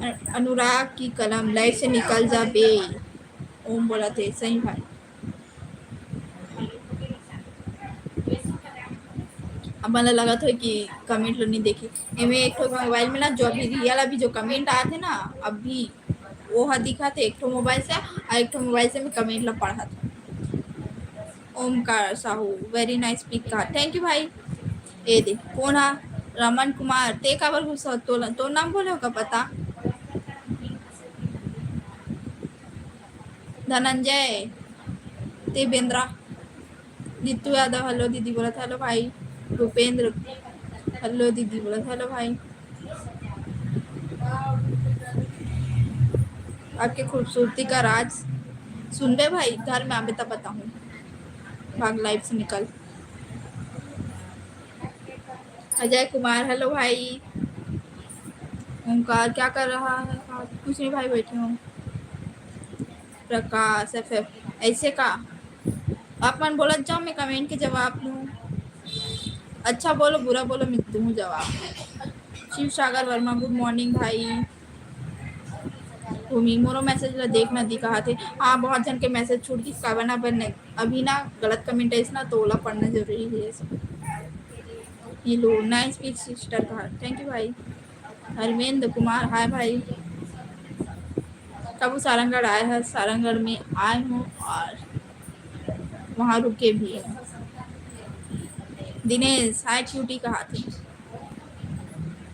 अ-, अनुराग की कलम, लाइव से निकल जा बे। ओम बोला थे, सही भाई। अब मला लगत हो कि कमेंट लो नहीं देखी। एमे एक ठो मोबाइल में ना, जो अभी रियल अभी जो कमेंट आते ना, अभी वो हा दिखा थे एक ठो मोबाइल से, और एक ठो मोबाइल से मैं कमेंट ला पढ़ा था। Omkar Sahu, very nice pic कहा। Thank you भाई। ए दे, कौन हा? रमन कुमार, ते काबर गुस्सा? तो, तो नाम बोले होगा पता। धनंजय, ते बेंद्रा। जीतू यादव, हेलो दीदी बोलत, हेलो भाई। भूपेंद्र, हेलो दीदी बोलत, हेलो भाई। आपके खूबसूरती का राज सुनबे भाई, घर में आबे तब बताऊँ। भाग लाइव से निकल। अजय कुमार, हेलो भाई। ओंकार, क्या कर रहा है? कुछ नहीं भाई, बैठे हूँ। प्रकाश एफ एफ, ऐसे का? आप मन बोलत जाओ, मैं कमेंट के जवाब दूँ। अच्छा बोलो, बुरा बोलो, मैं दूँ जवाब। शिव सागर वर्मा, गुड मॉर्निंग भाई। भूमि, मोरो मैसेज ला देख ना दी कहा थे। हाँ, बहुत जन के मैसेज छूट गिस, काबर ना, पर नहीं, अभी ना गलत कमेंट आइस ना, तो ओला पढ़ना जरूरी है। हेलो, नाइस पिक सिस्टर कहा, थैंक यू भाई। धर्मेंद्र कुमार, हाय भाई। कब सारंगढ़ आए हैं? सारंगढ़ में आए हूँ और वहाँ रुके भी हैं। दिनेश, हाय क्यूटी कहा थे।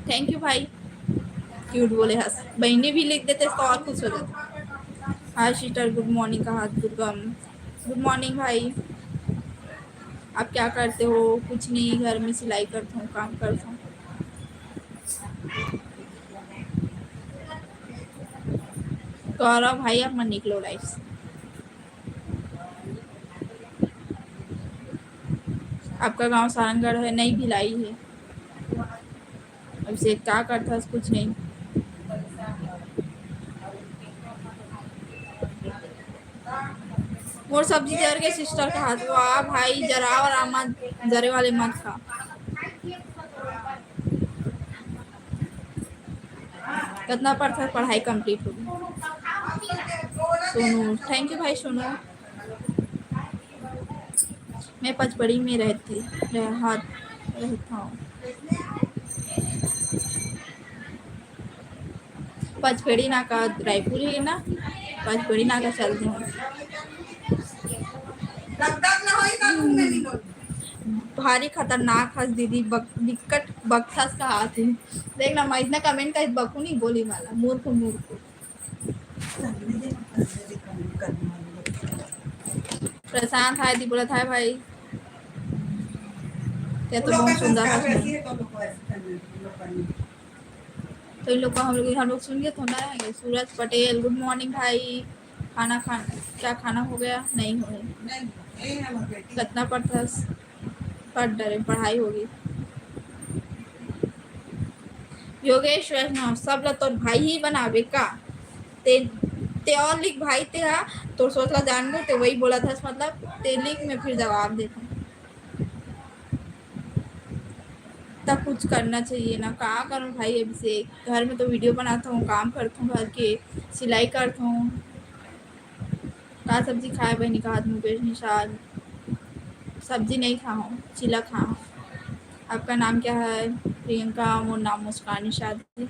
थैंक यू भाई, क्यूट बोले हस। बहनी भी लिख देते तो और खुश हो जाते। हाय सिस्टर, गुड मॉर्निंग कहा। दुर्गम, गुड मॉर्निंग भाई। आप क्या करते हो? कुछ नहीं, घर में सिलाई करता हूँ, काम करता हूँ। गौरव भाई, आप मन निकलो लाइफ से। आपका गांव सारंगढ़ है, नहीं भिलाई है। अभिषेक, का करथस? कुछ नहीं। मोर सब्जी जर के सिस्टर कहा, वाह भाई, जरावर आमा जरे वाले मत खा। कितना परसेंट पढ़ाई कंप्लीट होगी? सोनू, थैंक यू भाई सोनू। मैं पचपड़ी में रहती, रहत, रहता हूँ। पचपेड़ी नाका रायपुर ही ना, पचपेड़ी नाका चलते हैं। भारी खतरनाक हस दीदी, बक-, बिकट बकथस का हाथ है। देख ना, मैं इतना comment का बकू नहीं बोली वाला, मूर्ख, मूर्ख। प्रशांत हाय दी बोलत हाय भाई। क्या तो बहुत सुंदर है। तो इन लोग को हम लोग, हम लोग सुन के थोड़ा रहेंगे। सूरज पटेल, good morning भाई। खाना खा, क्या खाना हो गया? नहीं हो गया। कितना पढ़ता? पढ़ डरे, पढ़ाई होगी। योगेश वैष्णव, सब ला तोर भाई ही बनावे का? ते, ते और लिख भाई, ते हा तोर सोच ला जान लो, ते वही बोला था, मतलब ते लिख, मैं फिर जवाब देता हूँ। तब कुछ करना चाहिए ना, का करूँ भाई अभिषेक, घर में तो video बनाता हूँ, काम करता हूँ, घर के सिलाई करता हूँ। का सब्जी खाए बहिनी, कहा मुकेश निषाद। सब्जी नहीं खा हूँ, चीला खा हूँ। आपका नाम क्या है? प्रियंका, मोर नाम मुस्कान निषाद है।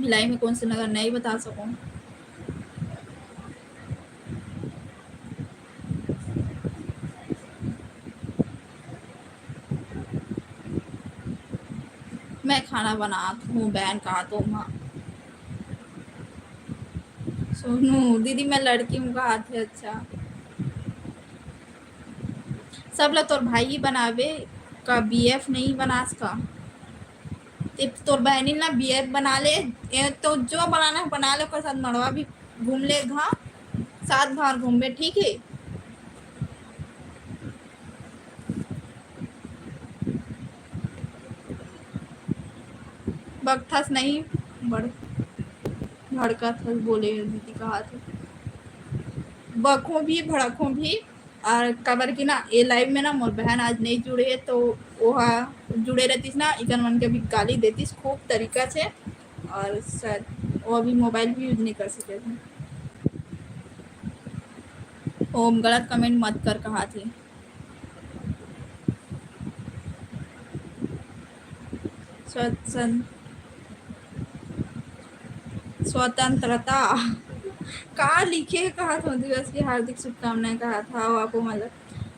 भिलाई में कौन से नगर, नहीं बता सकूँ। मैं खाना बनात हूँ बहन, कहा तो माँ। सोनू दीदी, मैं लड़की हूँ, कहा थे। अच्छा, सब ला तोर भाई ही बनावे का, बीएफ नहीं बनास का? ते तोर बहनी ना बीएफ बना ले, ये तो जो बनाना है बना ले, ओकर साथ मड़वा भी घूम ले, घा सात बार घूमबे, ठीक है। बकथस नहीं, बड़ भड़कत हस, बोले दीदी कहा थे। बखों भी, भड़कों भी, और काबर कि ना, ये live में ना मोर बहन आज नहीं जुड़े है, तो वो हा जुड़े रहतीस ना, इकन मन के भी गाली देतीस खूब तरीका से, और शायद वो अभी mobile भी use नहीं कर सके थे। ओम, गलत comment मत कर, कहा थे। स्व-, स्व-, स्वतंत्रता का लिखे, कहा था, दिवस की हार्दिक शुभकामनाएं, कहा था, वो आपको मतलब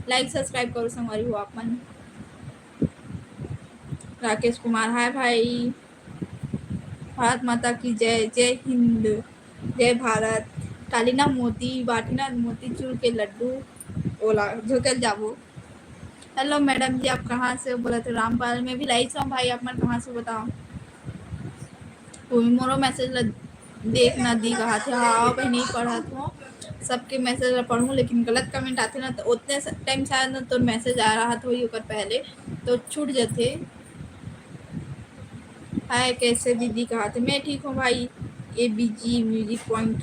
like subscribe करो संगवारी हो आप मन। राकेश कुमार, हाय भाई, भारत माता की जय, जय हिंद, जय भारत। काली ना मोती बाटी ना मोतीचूर के लड्डू, ओला झोंके ल जाबो। Hello madam जी, आप कहाँ से हो? बोला तो रामपाल में भी live हूँ भाई, आप मन कहाँ से बताओ? कोई मोरो message ला देख ना दी कहा थे। हाँ, मैं नहीं पढ़त हूँ, सबके message ला पढ़ूँ, लेकिन गलत comment आते ना, तो उतने स-, time शायद ना तो message आ रहा था, वही ओकर पहले तो छूट जाते। हाय, कैसे दीदी कहा थे? मैं ठीक हूँ भाई। ABG music point।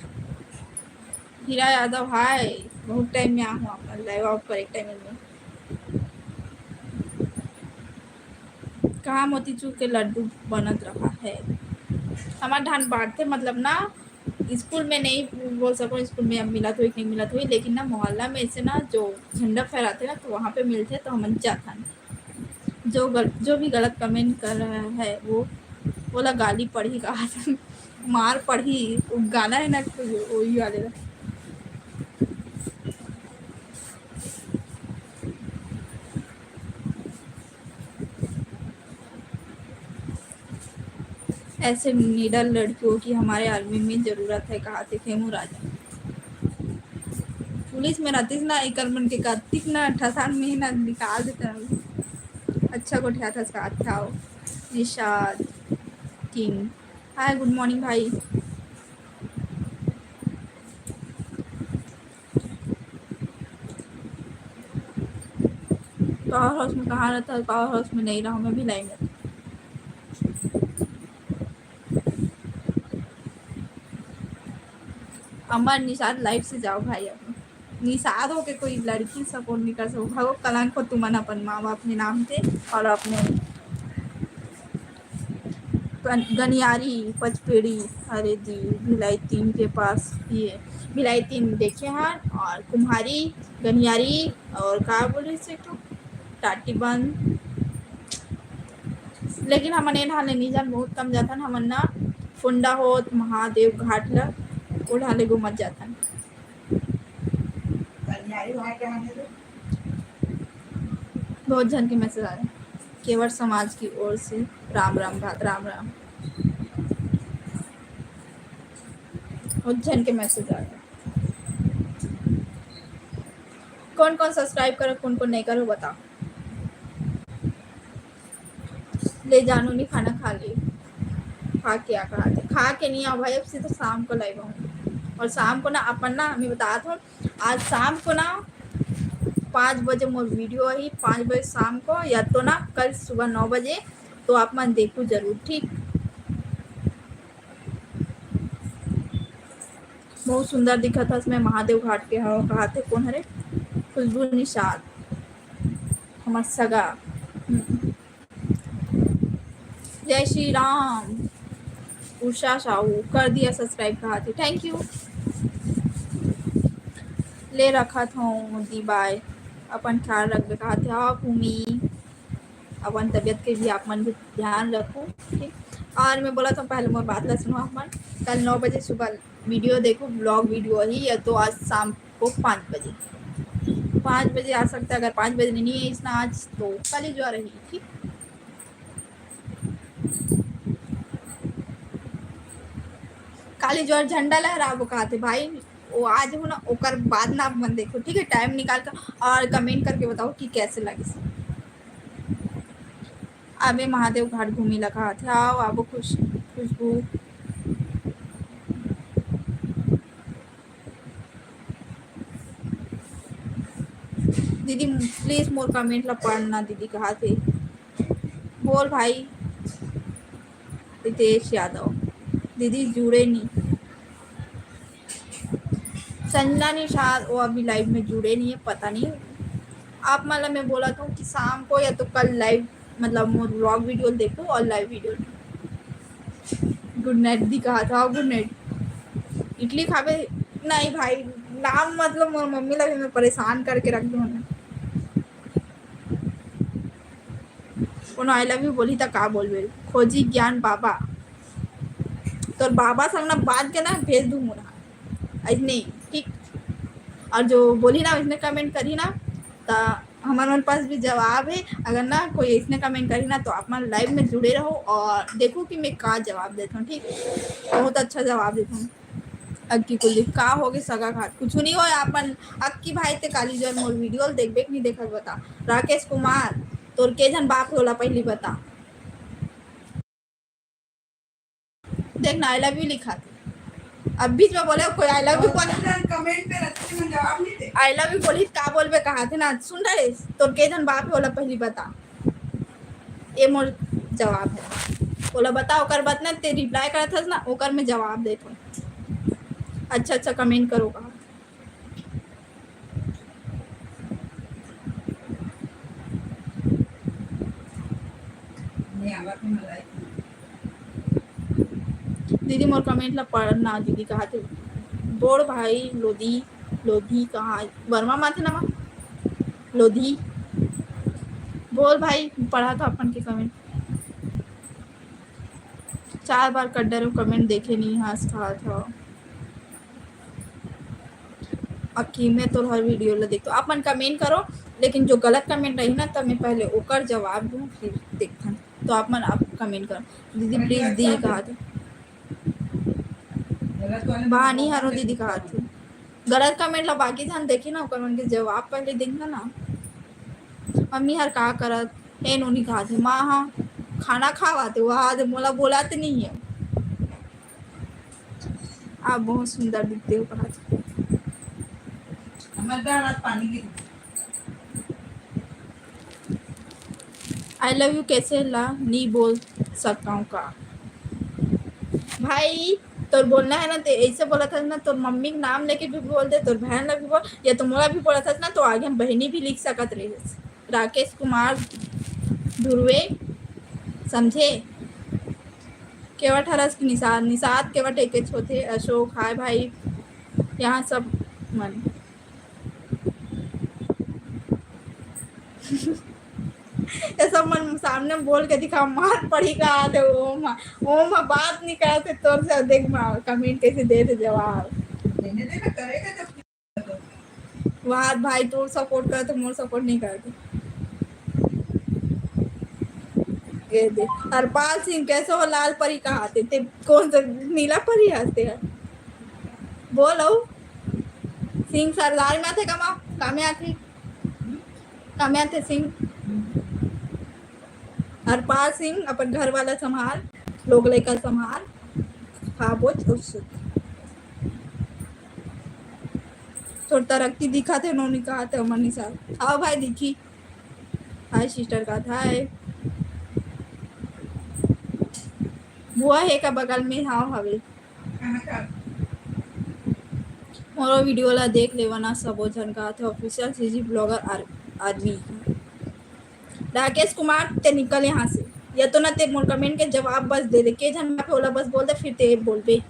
हीरा यादव, हाय, बहुत time में आ हूँ आपका live, आप correct time में। कहाँ मोतीचूर के लड्डू बनत रहा है? हमार धान बांटते, मतलब ना, स्कूल में नहीं बोल सको, स्कूल में अब मिलत होई कि नहीं मिलत होई, लेकिन ना, मोहल्ला में ऐसे ना, जो झंडा फहराते ना, तो वहाँ पे मिलते, तो हमन जाथन। जो गल-, जो भी गलत comment कर रहा है, वो, ओला गाली पड़ही कहा, मार पड़ही, वो गाना है ना, तो वही वाले ला। ऐसे निडर लड़कियों की हमारे army में जरूरत है, कहा थे खेमू राजा। पुलिस में रहतीस ना, एकर मन के कतिक ना ठसान में ना निकाल देते हैं। अच्छा गोठिया था इसका, अच्छा हो। निषाद किंग, हाय, good morning भाई। पावर हाउस में कहाँ रहता है? पावर हाउस में नहीं रहा, मैं भी लाइन में। अमर निषाद live से जाओ भाई, अब निषाद होके कोई लड़की support नहीं कर सको। भागो, कलंक हो तुमन अपन माँ बाप के नाम के और अपने गन-, गनियारी पचपेड़ी, अरे जी, भिलाई तीन के पास ये भिलाई तीन देखे हैं, और कुम्हारी, गनियारी, और का बोले से तो टाटीबंद। लेकिन हमन ए ढाले नहीं जान, बहुत कम जाथन हमन ना। फुंडा होत महादेव घाट ल ओढ़ा ले घूमत जाथन। बहुत झन के मैसेज आ रहा है, केवट समाज की ओर से राम राम भा-, राम राम। बहुत झन के मैसेज आ रहा है। कौन कौन सब्सक्राइब करो, कौन कौन नहीं करो, बताओ। ले जानू नहीं खाना खा ले, खा के आ कहा थे, खा के नहीं आओ भाई, अब से तो शाम को लाइव आऊँ। और शाम को ना अपन ना, मैं बता दूँ, आज शाम को ना पाँच बजे मोर वीडियो आई, पाँच बजे शाम को, या तो ना कल सुबह नौ बजे, तो आप मन देखू जरूर, ठीक। बहुत सुंदर दिखत हस, मैं महादेव घाट के हव, कहा थे कोन हरे? खुशबू निषाद, हमर सगा। हम्म। जय श्री राम। उषा साहू कर दिया सब्सक्राइब, कहा थे, थैंक यू। ले रखत हूँ दी बाय, अपन ख्याल रखबे, कहा थे, हाँ भूमि, अपन तबीयत के भी आप मन भी ध्यान रखो, ठीक। और मैं बोला था पहले मोर बात ला सुनो आप मन, कल नौ बजे सुबह वीडियो देखो, ब्लॉग वीडियो ही, या तो आज शाम को पाँच बजे, पाँच बजे आ सकता है। अगर पाँच बजे नहीं है इसना आज, तो कल ही जो रही, ठीक। काली जोर झंडा लहराबो कहा थे भाई, वो आज हो ना, ओकर बाद ना आप मन देखो, ठीक है, टाइम निकाल कर और कमेंट करके बताओ कि कैसे लगे। अबे महादेव घाट घूमी ला कहा थे, आओ आबो खुश, खुशबू। दीदी प्लीज मोर कमेंट ला पढ़ना दीदी, कहा थे बोल भाई। रितेश यादव, दीदी जुड़े नहीं। संजना निषाद, वो अभी लाइव में जुड़े नहीं है, पता नहीं। आप मतलब मैं बोला था कि शाम को या तो कल लाइव, मतलब मोर व्लॉग वीडियो देखो और लाइव वीडियो। गुड नाइट दी कहा था, गुड नाइट। इडली खाबे? नहीं भाई, नाम मतलब मोर मम्मी ला भी मैं परेशान करके रख दूँ। कोनो आई लव यू बोली त का बोलबे? खोजी ज्ञान बाबा, तोर बाबा संग ना बात के ना भेज दू मोला, ऐसने, ठीक। और जो बोली ना, वैसने कमेंट करी ना, त हमर मन पास भी जवाब है। अगर ना कोई ऐसने कमेंट करी ना, तो आप मन लाइव में जुड़े रहो और देखो कि मैं का जवाब देता हूँ, ठीक। बहुत अच्छा जवाब देता हूँ। अक्की कुलदीप, का होगे सगा घाट? कुछु नहीं होय, अपन अक्की भाई ते काली जोर मोर वीडियो ल देखबे कि नहीं देखत बता। राकेश कुमार, तोर के झन बाप हे ओला पहली बता। देख ना, आई लव यू लिखा थे। अब बीच में बोले कोई आई लव यू बोले। कमेंट पे रखते हैं, जवाब नहीं दे। आई लव यू बोली का बोलबे कहा थे ना, सुन रहे? तोर के झन बाप हे ओला पहली बता। ये मोर जवाब है। ओला बता, ओकर बाद ना ते रिप्लाई करत हस ना, ओकर में जवाब देत हूँ। अच्छा, अच्छा कमेंट करो कहा। दीदी मोर कमेंट ला पढ़ना दीदी, कहा थे बोड़ भाई लोधी, लोधी कहाँ वर्मा माथे ना लोधी। बोल भाई, पढ़ा था अपन के कमेंट। चार बार कर डरे कमेंट देखे नहीं हस, कहा था। अक्की मैं तो हर वीडियो ला देखतो, आप मन कमेंट करो, लेकिन जो गलत कमेंट रही ना, तब मैं पहले ओकर जवाब दूँ, फिर देखथन। तो आप मन आप कमेंट करो। दीदी प्लीज दी कहा थे। बहानी हरो दीदी कहा थे। गलत कमेंट ला बाकी झन देखे ना, ओकर मन के जवाब पहले देखना ना। मम्मी हर का करत हे, नोनी कहा थे, माँ हा खाना खावा थे, वहाँ दे मोला बोला तो नहीं है। आप बहुत सुंदर दिखते हो, कहा थे। हमारे दाल आज पानी की। आई लव यू कैसे ला नी बोल सकता हूँ का? भाई, तोर बोलना है ना, ते ऐसे बोला था ना, तोर मम्मी के नाम लेके भी बोल दे, तोर बहन ला भी बोल, या तो मोला भी बोला था ना, तो आगे हम बहनी भी लिख सकत रहे। राकेश कुमार धुर्वे, समझे? केवट हरस की निषाद, निषाद केवट एकेच होथे। अशोक, हाय भाई, यहाँ सब मन। ये सब मन सामने बोल के दिखा, मार पड़ी का आते, ओ मा, ओ मा बात नहीं करते तोर से, देख मा, comment कैसे देते जवाब। वाह भाई, तोर support करते, मोर support नहीं करते। ये दे, हरपाल सिंह, कैसे हो लाल परी कहा थे? ते कौन सा नीला परी हंसते हैं? बोलो। सिंह सरदार में आते कमा, कामे आते? कामे आते सिंह? हरपाल सिंह, अपन घर वाला संभाल, लोग लइका संभाल, खा बोच और सुत। तोर तरक्की दिखा थे, नोनी कहा थे, अमर निशा। आओ भाई, दिखी। हाय sister का था है। बुआ है का बगल में? हाँ, हवे। मोरो video ला देख लेवा ना सबो झन, कहा थे official CG blogger आर-, आदमी। राकेश कुमार, ते निकल यहाँ से, या तो ना ते मोर comment के जवाब बस दे दे, के झन पे ओला बस बोल दे, फिर ते बोलबे।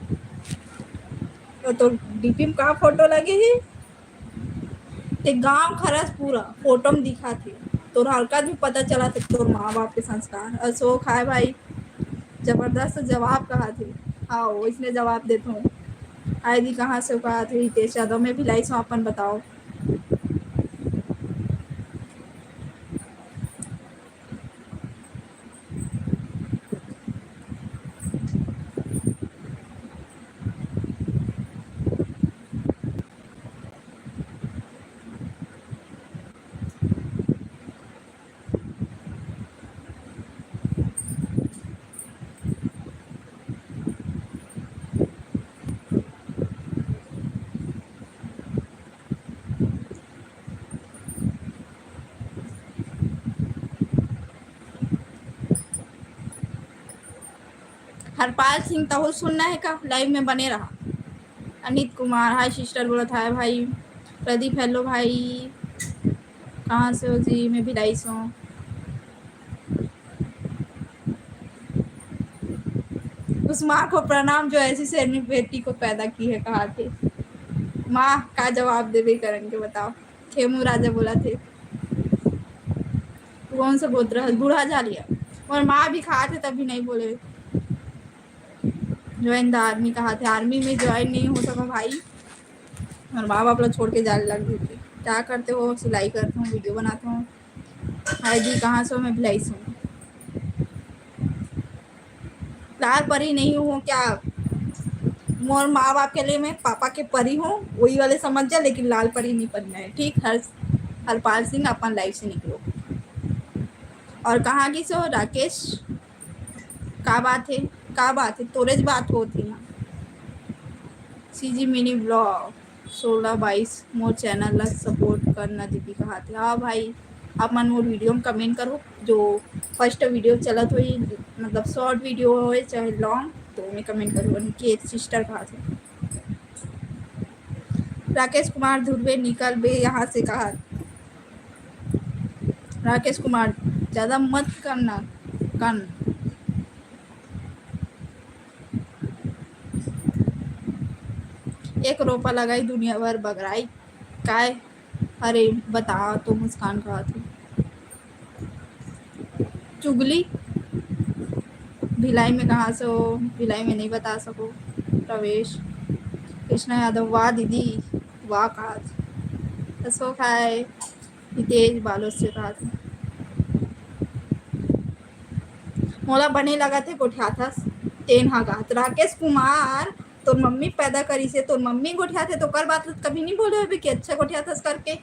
तो, तो DP में का photo लगे है? ते गांव खरस पूरा photo में दिखा थे, तोर हरकत भी पता चला थे, तोर माँ बाप के संस्कार। अशोक, हाय भाई, जबरदस्त जवाब कहा थे। हाँ, इसने जवाब देते हो। हाय दी, कहाँ से कहा थे? हितेश यादव, मैं भिलाई से, अपन बताओ। हरपाल सिंह, तहु सुनना है का? Live में बने रहा। अनित कुमार, हाय sister, बोलत हाय भाई। प्रदीप, hello भाई, कहाँ से हो जी? मैं भिलाई से हूँ। उस माँ को प्रणाम जो ऐसी शेरनी बेटी को पैदा की है, कहा थे। माँ का जवाब देबे करन के बताओ। खेमू राजा बोला थे, तू कौन सा गोत्र है? बूढ़ा जा लिया। और माँ भी कहा थे तभी नहीं बोले। Join the army कहा थे, army में join नहीं हो सका भाई, और माँ बाप लोग छोड़ के जाने लग गए थे। क्या करते हो? सिलाई करता हूँ, video बनाता हूँ। हाय जी, कहाँ से हो? मैं भिलाई से हूँ। लाल परी नहीं हूँ क्या? मोर माँ बाप के लिए मैं पापा के परी हूँ, वही वाले समझ जा, लेकिन लाल परी नहीं बनना है, ठीक? हर, हरपाल सिंह, अपन live से निकलो। और कहाँ की सो राकेश? का बात है, का बात है? तोरेज बात होत हे यहाँ। CG mini vlog सोलह बाईस, मोर channel ला support करना दीदी कहा थे। हाँ भाई, आप मन मोर video में comment करो, जो first video चलत होही, मतलब short video होए चाहे long, तो मैं comment करूँ। अनिकेत sister कहा थे। राकेश कुमार ध्रुवे, निकल बे यहाँ से कहा। राकेश कुमार, ज्यादा मत करना कान। एक रोपा लगाई दुनिया भर बगराई, काय? अरे बता तो मुस्कान कहा थी। चुगली, भिलाई में कहाँ से हो? भिलाई में नहीं बता सको। प्रवेश, कृष्णा यादव, वाह दीदी, वाह कहा थी। अशोक, हाय। हितेश, बालोद से कहा थी। मोला बने लगा थे गोठियाथस, तेन हा गात। राकेश कुमार, तोर मम्मी पैदा करिस हे, तोर मम्मी गोठियाथे, तो कर बात कभी नहीं बोले होबे कि अच्छा गोठियाथस करके।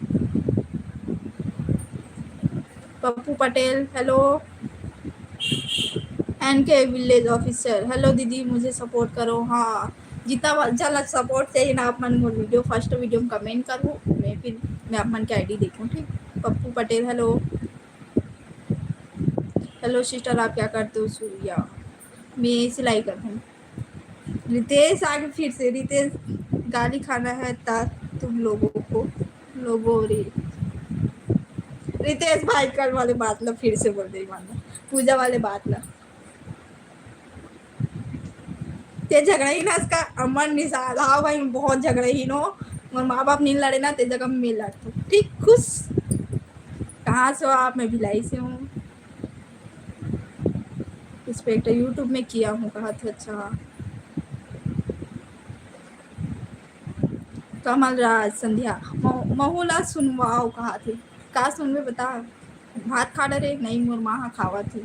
Pappu Patel, hello। NK village officer, hello दीदी, मुझे support करो। हाँ, जितना वा-, ज्यादा support चाहिए ना, आप मन मोर video, first video में comment करो, मैं फिर, मैं आप मन के ID देखूँ, ठीक? Pappu Patel, hello। Hello sister, आप क्या करते हो? सूर्या, मैं सिलाई करता हूँ। रितेश आगे फिर से, रितेश, गाली खाना है ता तुम लोगों को, लोगों रे। रितेश भाई, कल वाले बात ला फिर से बोल दे, मानो पूजा वाले बात ला। ते झगड़ा ही ना इसका अमर निषाद। हाँ भाई, मैं बहुत झगड़ा ही नो। मोर माँ बाप नहीं लड़े ना, ते जगह मैं लड़ता हूँ। ठीक, खुश। कहाँ से हो आप? मैं भिलाई से हूँ। इस पे एक YouTube में किया हूँ, कहा थे। अच्छा, हाँ। कमल राज संध्या, मह-, महू ला सुनवाओ कहा थे। का सुनबे बता? भात खा डरे? नहीं, मोर माँ हा खावा थी।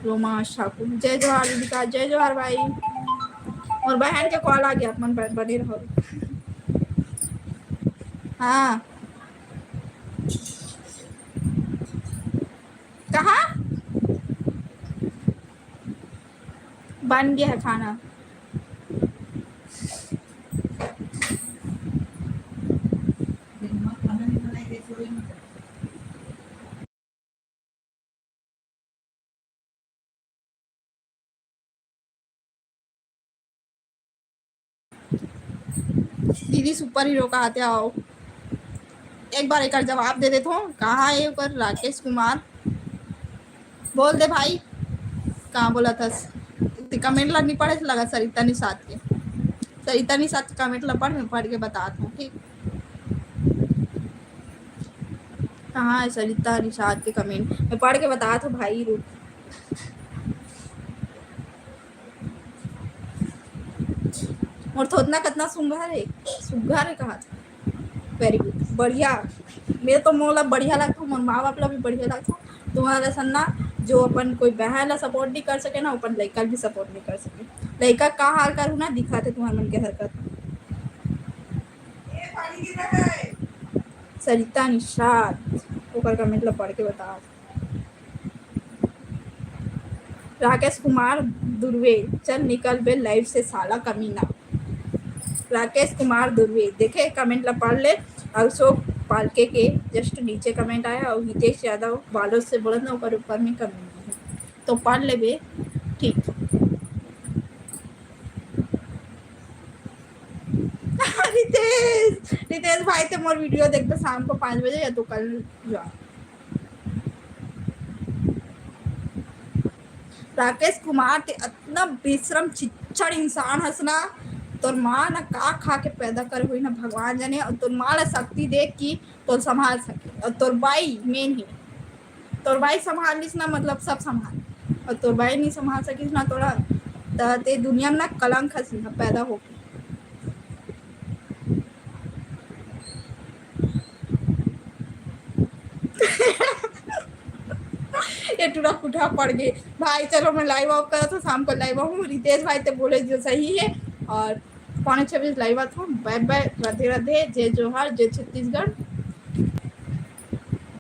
रोमा ठाकुर, जय जोहार दीदी का, जय जोहार भाई। मोर बहन के कॉल आ गया, अपन बन-, बने रहो। हाँ। कहाँ? बन गया है खाना। दीदी सुपर हीरो कहा थे, आओ एक बार एकर जवाब दे देत हो। कहाँ है ओकर राकेश कुमार? बोल दे भाई, कहाँ बोला था? कमेंट ला नहीं पढ़े लगा सरिता निषाद के। सरिता निषाद के कमेंट ला पढ़, मैं पढ़ के बतात हूँ, ठीक? कहाँ है सरिता निषाद के कमेंट? मैं पढ़ के बतात हूँ भाई, रुक। मोर थोतना कतना सुंघर है, सुंघर है कहा। वेरी गुड, बढ़िया। मैं तो मोला बढ़िया लगता हूँ, मोर माँ बाप ला भी बढ़िया लगता हूँ। तुम्हारा सन्ना जो अपन कोई बहन ला सपोर्ट नहीं कर सके ना, अपन लइका भी सपोर्ट नहीं कर सके। लइका का हाल करू ना, दिखा थे तुम्हार मन के हरकत। सरिता निषाद, ओकर कमेंट ला पढ़ के बता। राकेश कुमार दुर्वे, चल निकल बे लाइव से साला कमीना। राकेश कुमार दुर्वे, देखे कमेंट ला पढ़ ले। और अशोक पालके के जस्ट नीचे कमेंट आया और हितेश यादव बालोद से बोलत ना, ओकर ऊपर में कमेंट है, तो पढ़ लेबे, ठीक। रितेश, रितेश भाई, ते मोर वीडियो देखबे शाम को पाँच बजे या तो कल जा। राकेश कुमार, ते अतना बेशरम चिच्चड़ इंसान हस ना, तोर माँ ना का खा के पैदा करे होही ना भगवान जाने, और तोर माँ ला शक्ति दे कि तोर संभाल सके, और तोर बाई मेन ही, तोर बाई संभाल लिस ना, मतलब सब संभाल, और तोर बाई नहीं संभाल सकिस ना तोला, त ते दुनिया में ना कलंक हस ना पैदा होके। ये टूरा कुठा पड़ गए भाई। चलो मैं लाइव ऑफ करा तो शाम को लाइव आऊँ। रितेश भाई ते बोले जो सही है, और पौने छब्बीस लाइव आता हूँ। बाय बाय, राधे राधे, जय जोहार, जय छत्तीसगढ़।